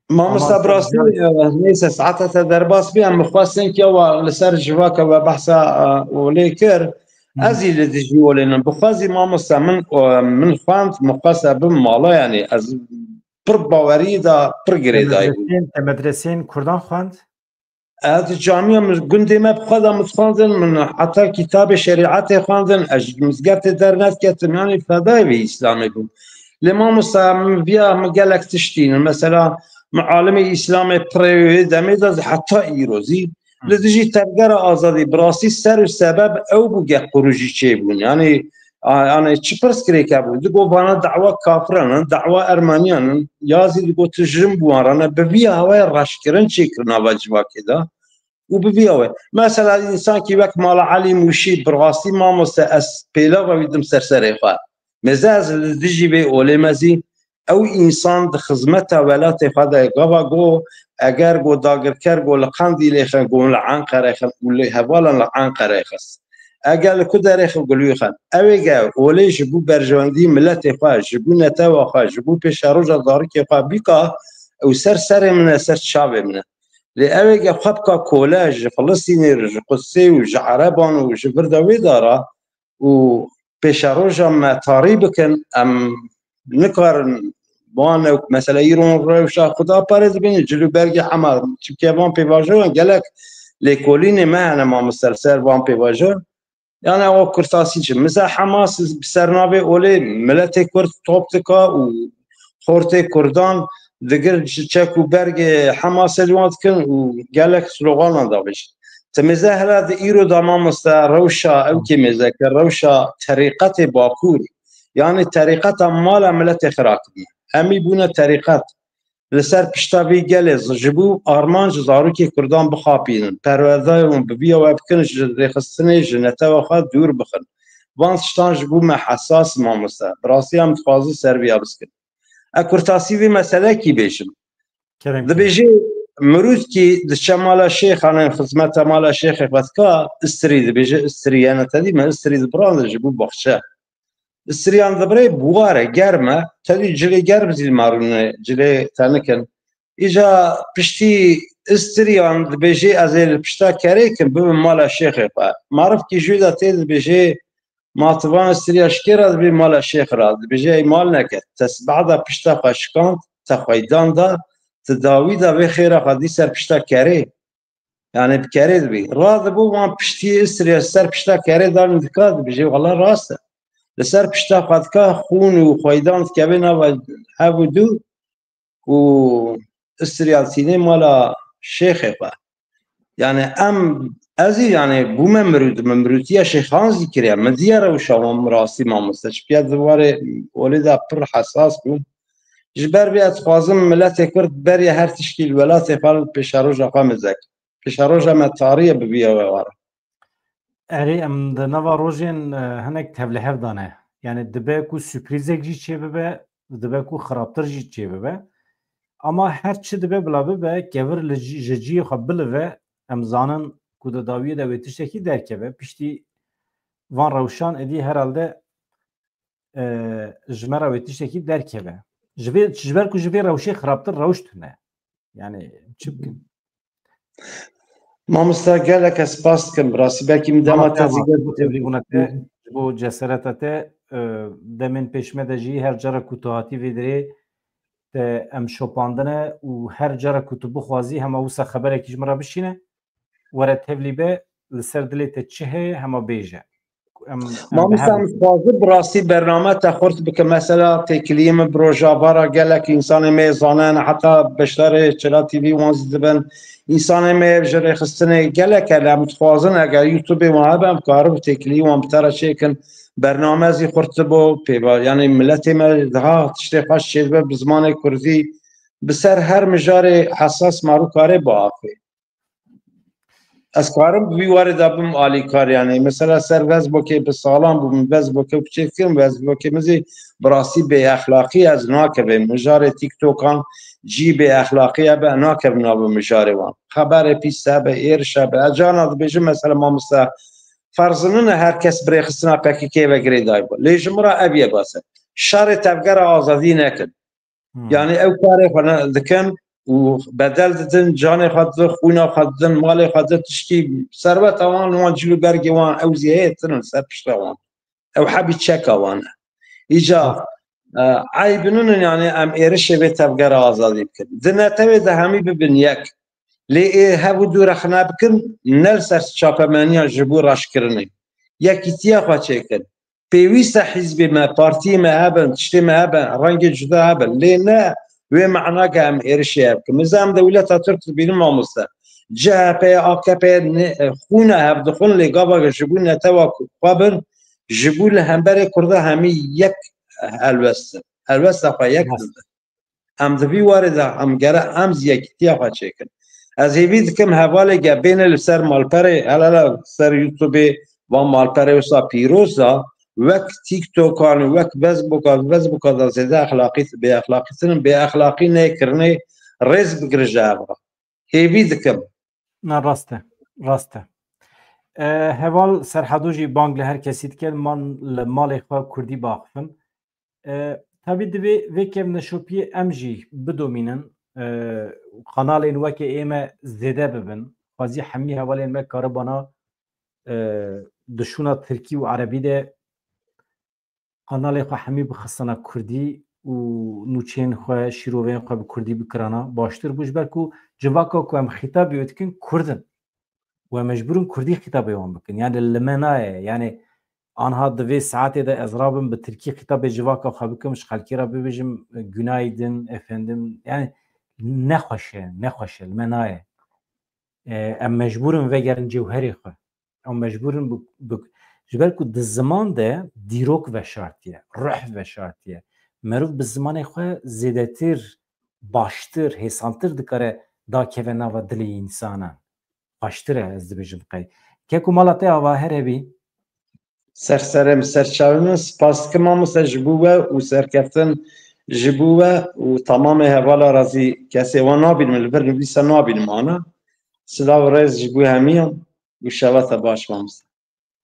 Mamosta, ama bi rastî, e, neyse, saeta te derbas bî, em xwestin ki ewa li ser civaka we behsa, e, olê kir. Hı hı. Ez jî li dijî olê nim. Bixwazî mamosta min, e, min xwend, min xwest ez bim mala, yani ez pir bawerî de pir girêdayî bûm. Te medreseyên, te medreseyên Kurdan xwend? Ez di camiya min, gundê me bi xwe de min xwendin, min heta kitabê şerîetê xwendin, ez ji mizgeftê dernediketim, yanî fedayê vê Îslamê bûm. Lê mamosta, min viya min gelek tiştî ne. Mesela, min alimê Îslamê pirê wê demê de heta îro zî li dijî tevgera azadî bi rastî ser û sebeb ew bû ge qurû jî çêbûn. Yanî, a, yanî çi pirsgirêk hebû? Digot vana dawa kafiran in, dawa ermeniyan in, ya zî digot tu jin bi wan re ne. Bi vî hawayê reşkirin çêkirin nava civakê de. Û bi vî hawayê. Mesela, însankî wek Mala Elî Mûşî, bi rastî mamoste, ez pêlava wî dim ser serê xwe. Mêze ez li dijî vê olê me zî, ew însan di xizmeta welatê xwe de ye. Gava got, eger got dagirker got li Qendîlê xin, got li Enqerê xin û li hevalan li Enqerê xist. Eger li ku derê xin, got li wî xin. Ew ê ge olê ji bo berjewendî miletê xwe, ji bo netewa xwe, ji bo pêşeroja zarokê xwe bîka, ew ser serê min e, ser çavê min e. Lê ew ê ge xwe bika kole ji Filistînê re, ji Qudsê û ji Ereban û ji vir de wê dara û pêşeroja me tarî bikin, em nikarin wan ew, mesela, îro rewşa Xuda parê dibînin, cil û bergê hema, çimkî van pêvajoyan gelek lêkolînê me hene, mamoste, li ser van pêvajoyan. Yani o kurtasî çi? Mize Hamas bi sernavê olê miletê Kurd top dika û xortê Kurdan digir, ji çek û bergê Hamasê li wan dikin û gelek sloganan davêjin. Ti mêze hele di îro de mamoste rewşa ew kê mêze kir, rewşa terîqetê Bakur, yani terîqeta mala miletê xira kirine. Hemî bûne terîqet. Li ser pişta vî gelê ji bo armanc zarokê Kurdan bixapînin, perwerdeyê wan bi vî we bikin, ji rêxistinê ji netewa xwe dûr bixin. Van tiştan ji bo me hesas, mamoste. Bi rastî em dixwazin ser vîya biskin. Ez kurtasî vî meselekî bêjim. Kerem. Dibêje mirûdkî diçe mala şêxan, xizmeta mala şêxê xwe dika, istirî dibêje, istirî, yani tedî me istirî dibirandin ji bo baxçe. Siriyan dibirê, buwar e, germ e. Tevî cilê germ zî li me rûne, cilê tenik in. Îca piştî Siriyan dibêjê, ez ê li pişta kerê kim, bibim mala şêxê xwe. Marifkî ji wî de tê dibêjê, ma tu van Siriya ji kê re dibî mala şêx re? Dibêje, ey mal neke. Te sibehda pişta xwe şikand, te xweydan da, tu dawî da vê xêra xwe dî ser pişta kerê. Yani bi kerê dibî. Radibû wan piştî Îsrî ser pişta kerê dan dika, dibêje, wela rast e. Li ser pişta xwe dika, xûn û xweydan dikeve nava hev û dû. û Îsrîyal tînê mala şêxê xwe. Yani em, ez jî yani bûme mirût, min mirûtiya şêxan jî kiriye. Min diye rewşa wan mirasî mamoste. Çipiya di warê olê de pir hesas bû. Ji ber vê ez dixwazim miletê Kurd beriya her tişkî li welatê xwe li pêşeroja xwe mizek. Pêşeroja me tarî ye bi vî ewê were. Erê, em di nava rojên, e, hinek tevlihev dane. Yani dibe ku sürprîzek jî çê bibe, dibe ku xirabtir jî çê bibe. Ama her çi dibe bila bibe, kevir li ji, ji cihê xwe bilive, em zanin ku di dawiyê de wê tiştekî derkeve. Piştî van rewşan êdî herhalde, e, ji me re wê tiştekî derkeve. Ji vê, ji ber ku ji vê rewşê xirabtir rewş tune. Yani çi bikin? Mamoste, gelek ez spas dikim. Rastî belkî min dema te zî tevlîbûna te, ji bo cesereta te, e, demên pêş me de jî her cara ku tu hatî vê dirê te em şopandine û her cara ku tu bixwazî hema wisa xeberekî ji min re bişîne, were tevlî be, li ser dilê te çi heye hema bêje. Mamoste, em dixwazim bi rastî bername te xurt bikim. Mesela têkiliyê min bi Rojava re gelek însanê me zanin, heta beşdarê Çela T V wan zî dibin. Însanê me ji rêxistinê gelek e, em dixwazin eger YouTube wan hebe, em karin têkiliyê wan bi te re çêkin. Bername zî xurt dibo, pêva, yani miletê me daha tiştê xweş çêdibe bi zimanê kurdî. Bi ser her mijarê hesas marû karê biaxê. Ez karim bi vî warê de bim alîkar, yani mesela ser Facebookê bi salan bû, min Facebookê çêkirin, Facebookê min zî bi rastî bêexlaqî ez nakevim. Mijarê TikTokan cî bêexlaqî hebe, nakevim nav mijarê wan. Xeberê pîs hebe, êriş hebe. Ez carna dibêjim mesela mamoste, ferzinin her kes bi rêxistina P K K ve girêdayî bû. Lê ji min re ev ye bas e. Şerê tevgera azadî nekin. Yani ew karê xwe ne dikin û bedel didin, canê xwe didin, xwîna xwe didin, malê xwe didin, tiştî serweta wan, wan cil û bergê wan ew zî heye tinin ser pişta wan. Ew hebî çeka wan e. Îca, e, eyb ninin yani em êrişê vê tevgera azadî bikin. Di netewê de hemî bibin yek. Lê ê hev û dû rexne bikin, ne li ser çapemeniya ji bo raşkirinê. Yekîtiya xwe çêkin. Pêwîst e hîzbê me, partiyê me hebin, tiştê me hebe, rengê cuda hebe. Lê ne wê mena ke em êrişê hev bikin. Miza em dewleta Tirk dibînin mamoste. C H P, A K P ne, xwîna hev dixwin, lê gava ji bo netewa xwe bin, ji bo li hemberê Kurda hemî yek helwest in. Helwesta xwe yek dibin. Em di vî warê de em gere em zî yekîtiya xwe çêkin. Ez hêvî dikim hevalê ge bêne li ser malperê, hele hele ser YouTubeê van malperê wisa pîroz da, wek TikTokan û wek Facebooka, Facebooka da zêde exlaqî, bêexlaqîtir in, bêexlaqî neyê kirinê rêz bigire ji hev re. Hêvî dikim. Na rast e, rast e. E, heval Serhado jî bang li her kesî dike, man li malê xwe kurdî biaxifin. E, tabî divê vê kevneşopiyê em jî bidomînin, e, kanalên weke ê me zêde bibin. Xwezî hemî hevalên me karibana, e, di şûna tirkî û erebî de kanalê xwe hemî bixistana kurdî û nûçeyên xwe, şîroveyên xwe bi kurdî bikirana baştir bû, ji ber ku civaka ku em xîtabê wê dikin kurd in. We mecbûr in kurdî xîtabê wan bikin. Yani li me nayê. Yani anha di vê saetê de ez rabim bi tirkî xîtabê civaka xwe bikim, ji xelkê re bibêjim, "Günaydın efendim." Yani nexweş e, nexweş e, li me nayê. E, em mecbûr in vegerin cewherê xwe. Em mecbûr in bi, bi, ji ber ku di ziman de dîrok veşartiye, ruh veşartiye. Meriv bi zimanê xwe zêdetir, baştir, hêsantir dikare dakeve nava dilê însanan. Xweştir e, ez dibêjim qey. Kek û mala te ava her hebî. Ser serê min, ser çavê min, spas dikim mamoste ji bo we û serkeftin ji bo we û tamamê hevala re zî, kesê wan nabînim, li vir nivîsa nabînim ana. Silav û rêz ji bo hemiyan û şeva te baş mamoste.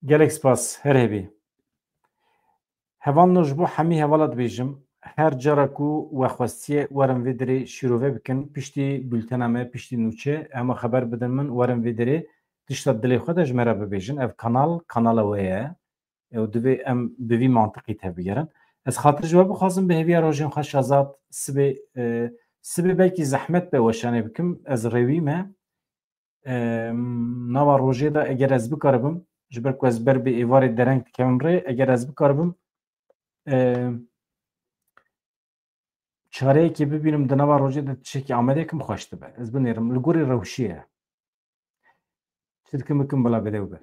Gelek spas, her hebî. Hevalno, ji bo hemî hevala dibêjim, her cara ku we xwestiye werin vê dirê şîrove bikin, piştî bultena me, piştî nûçe, hema xeber bidin min, werin vê dirê, tişta dilê xwe de ji me re bibêjin. Ev kanal, kanala we ye. Ew divê em bi vî mantiqî tevbigerin. Ez xatir ji we bixwazim bi hêviya rojên xwe şazad sibê, e, sibê belkî zehmet be weşanê bikim, ez rêwî me. E, nava rojê de eger ez bikaribim, ji ber ku ez ber bi êvarê dereng dikevim rê, eger ez bikaribim, e, çareyekê bibînim di nava rojê de tiştekî Amedê kim xweş dibe. Ez binêrim, li gorî rewşê ye. Çi dikim bikim bila bide bibe.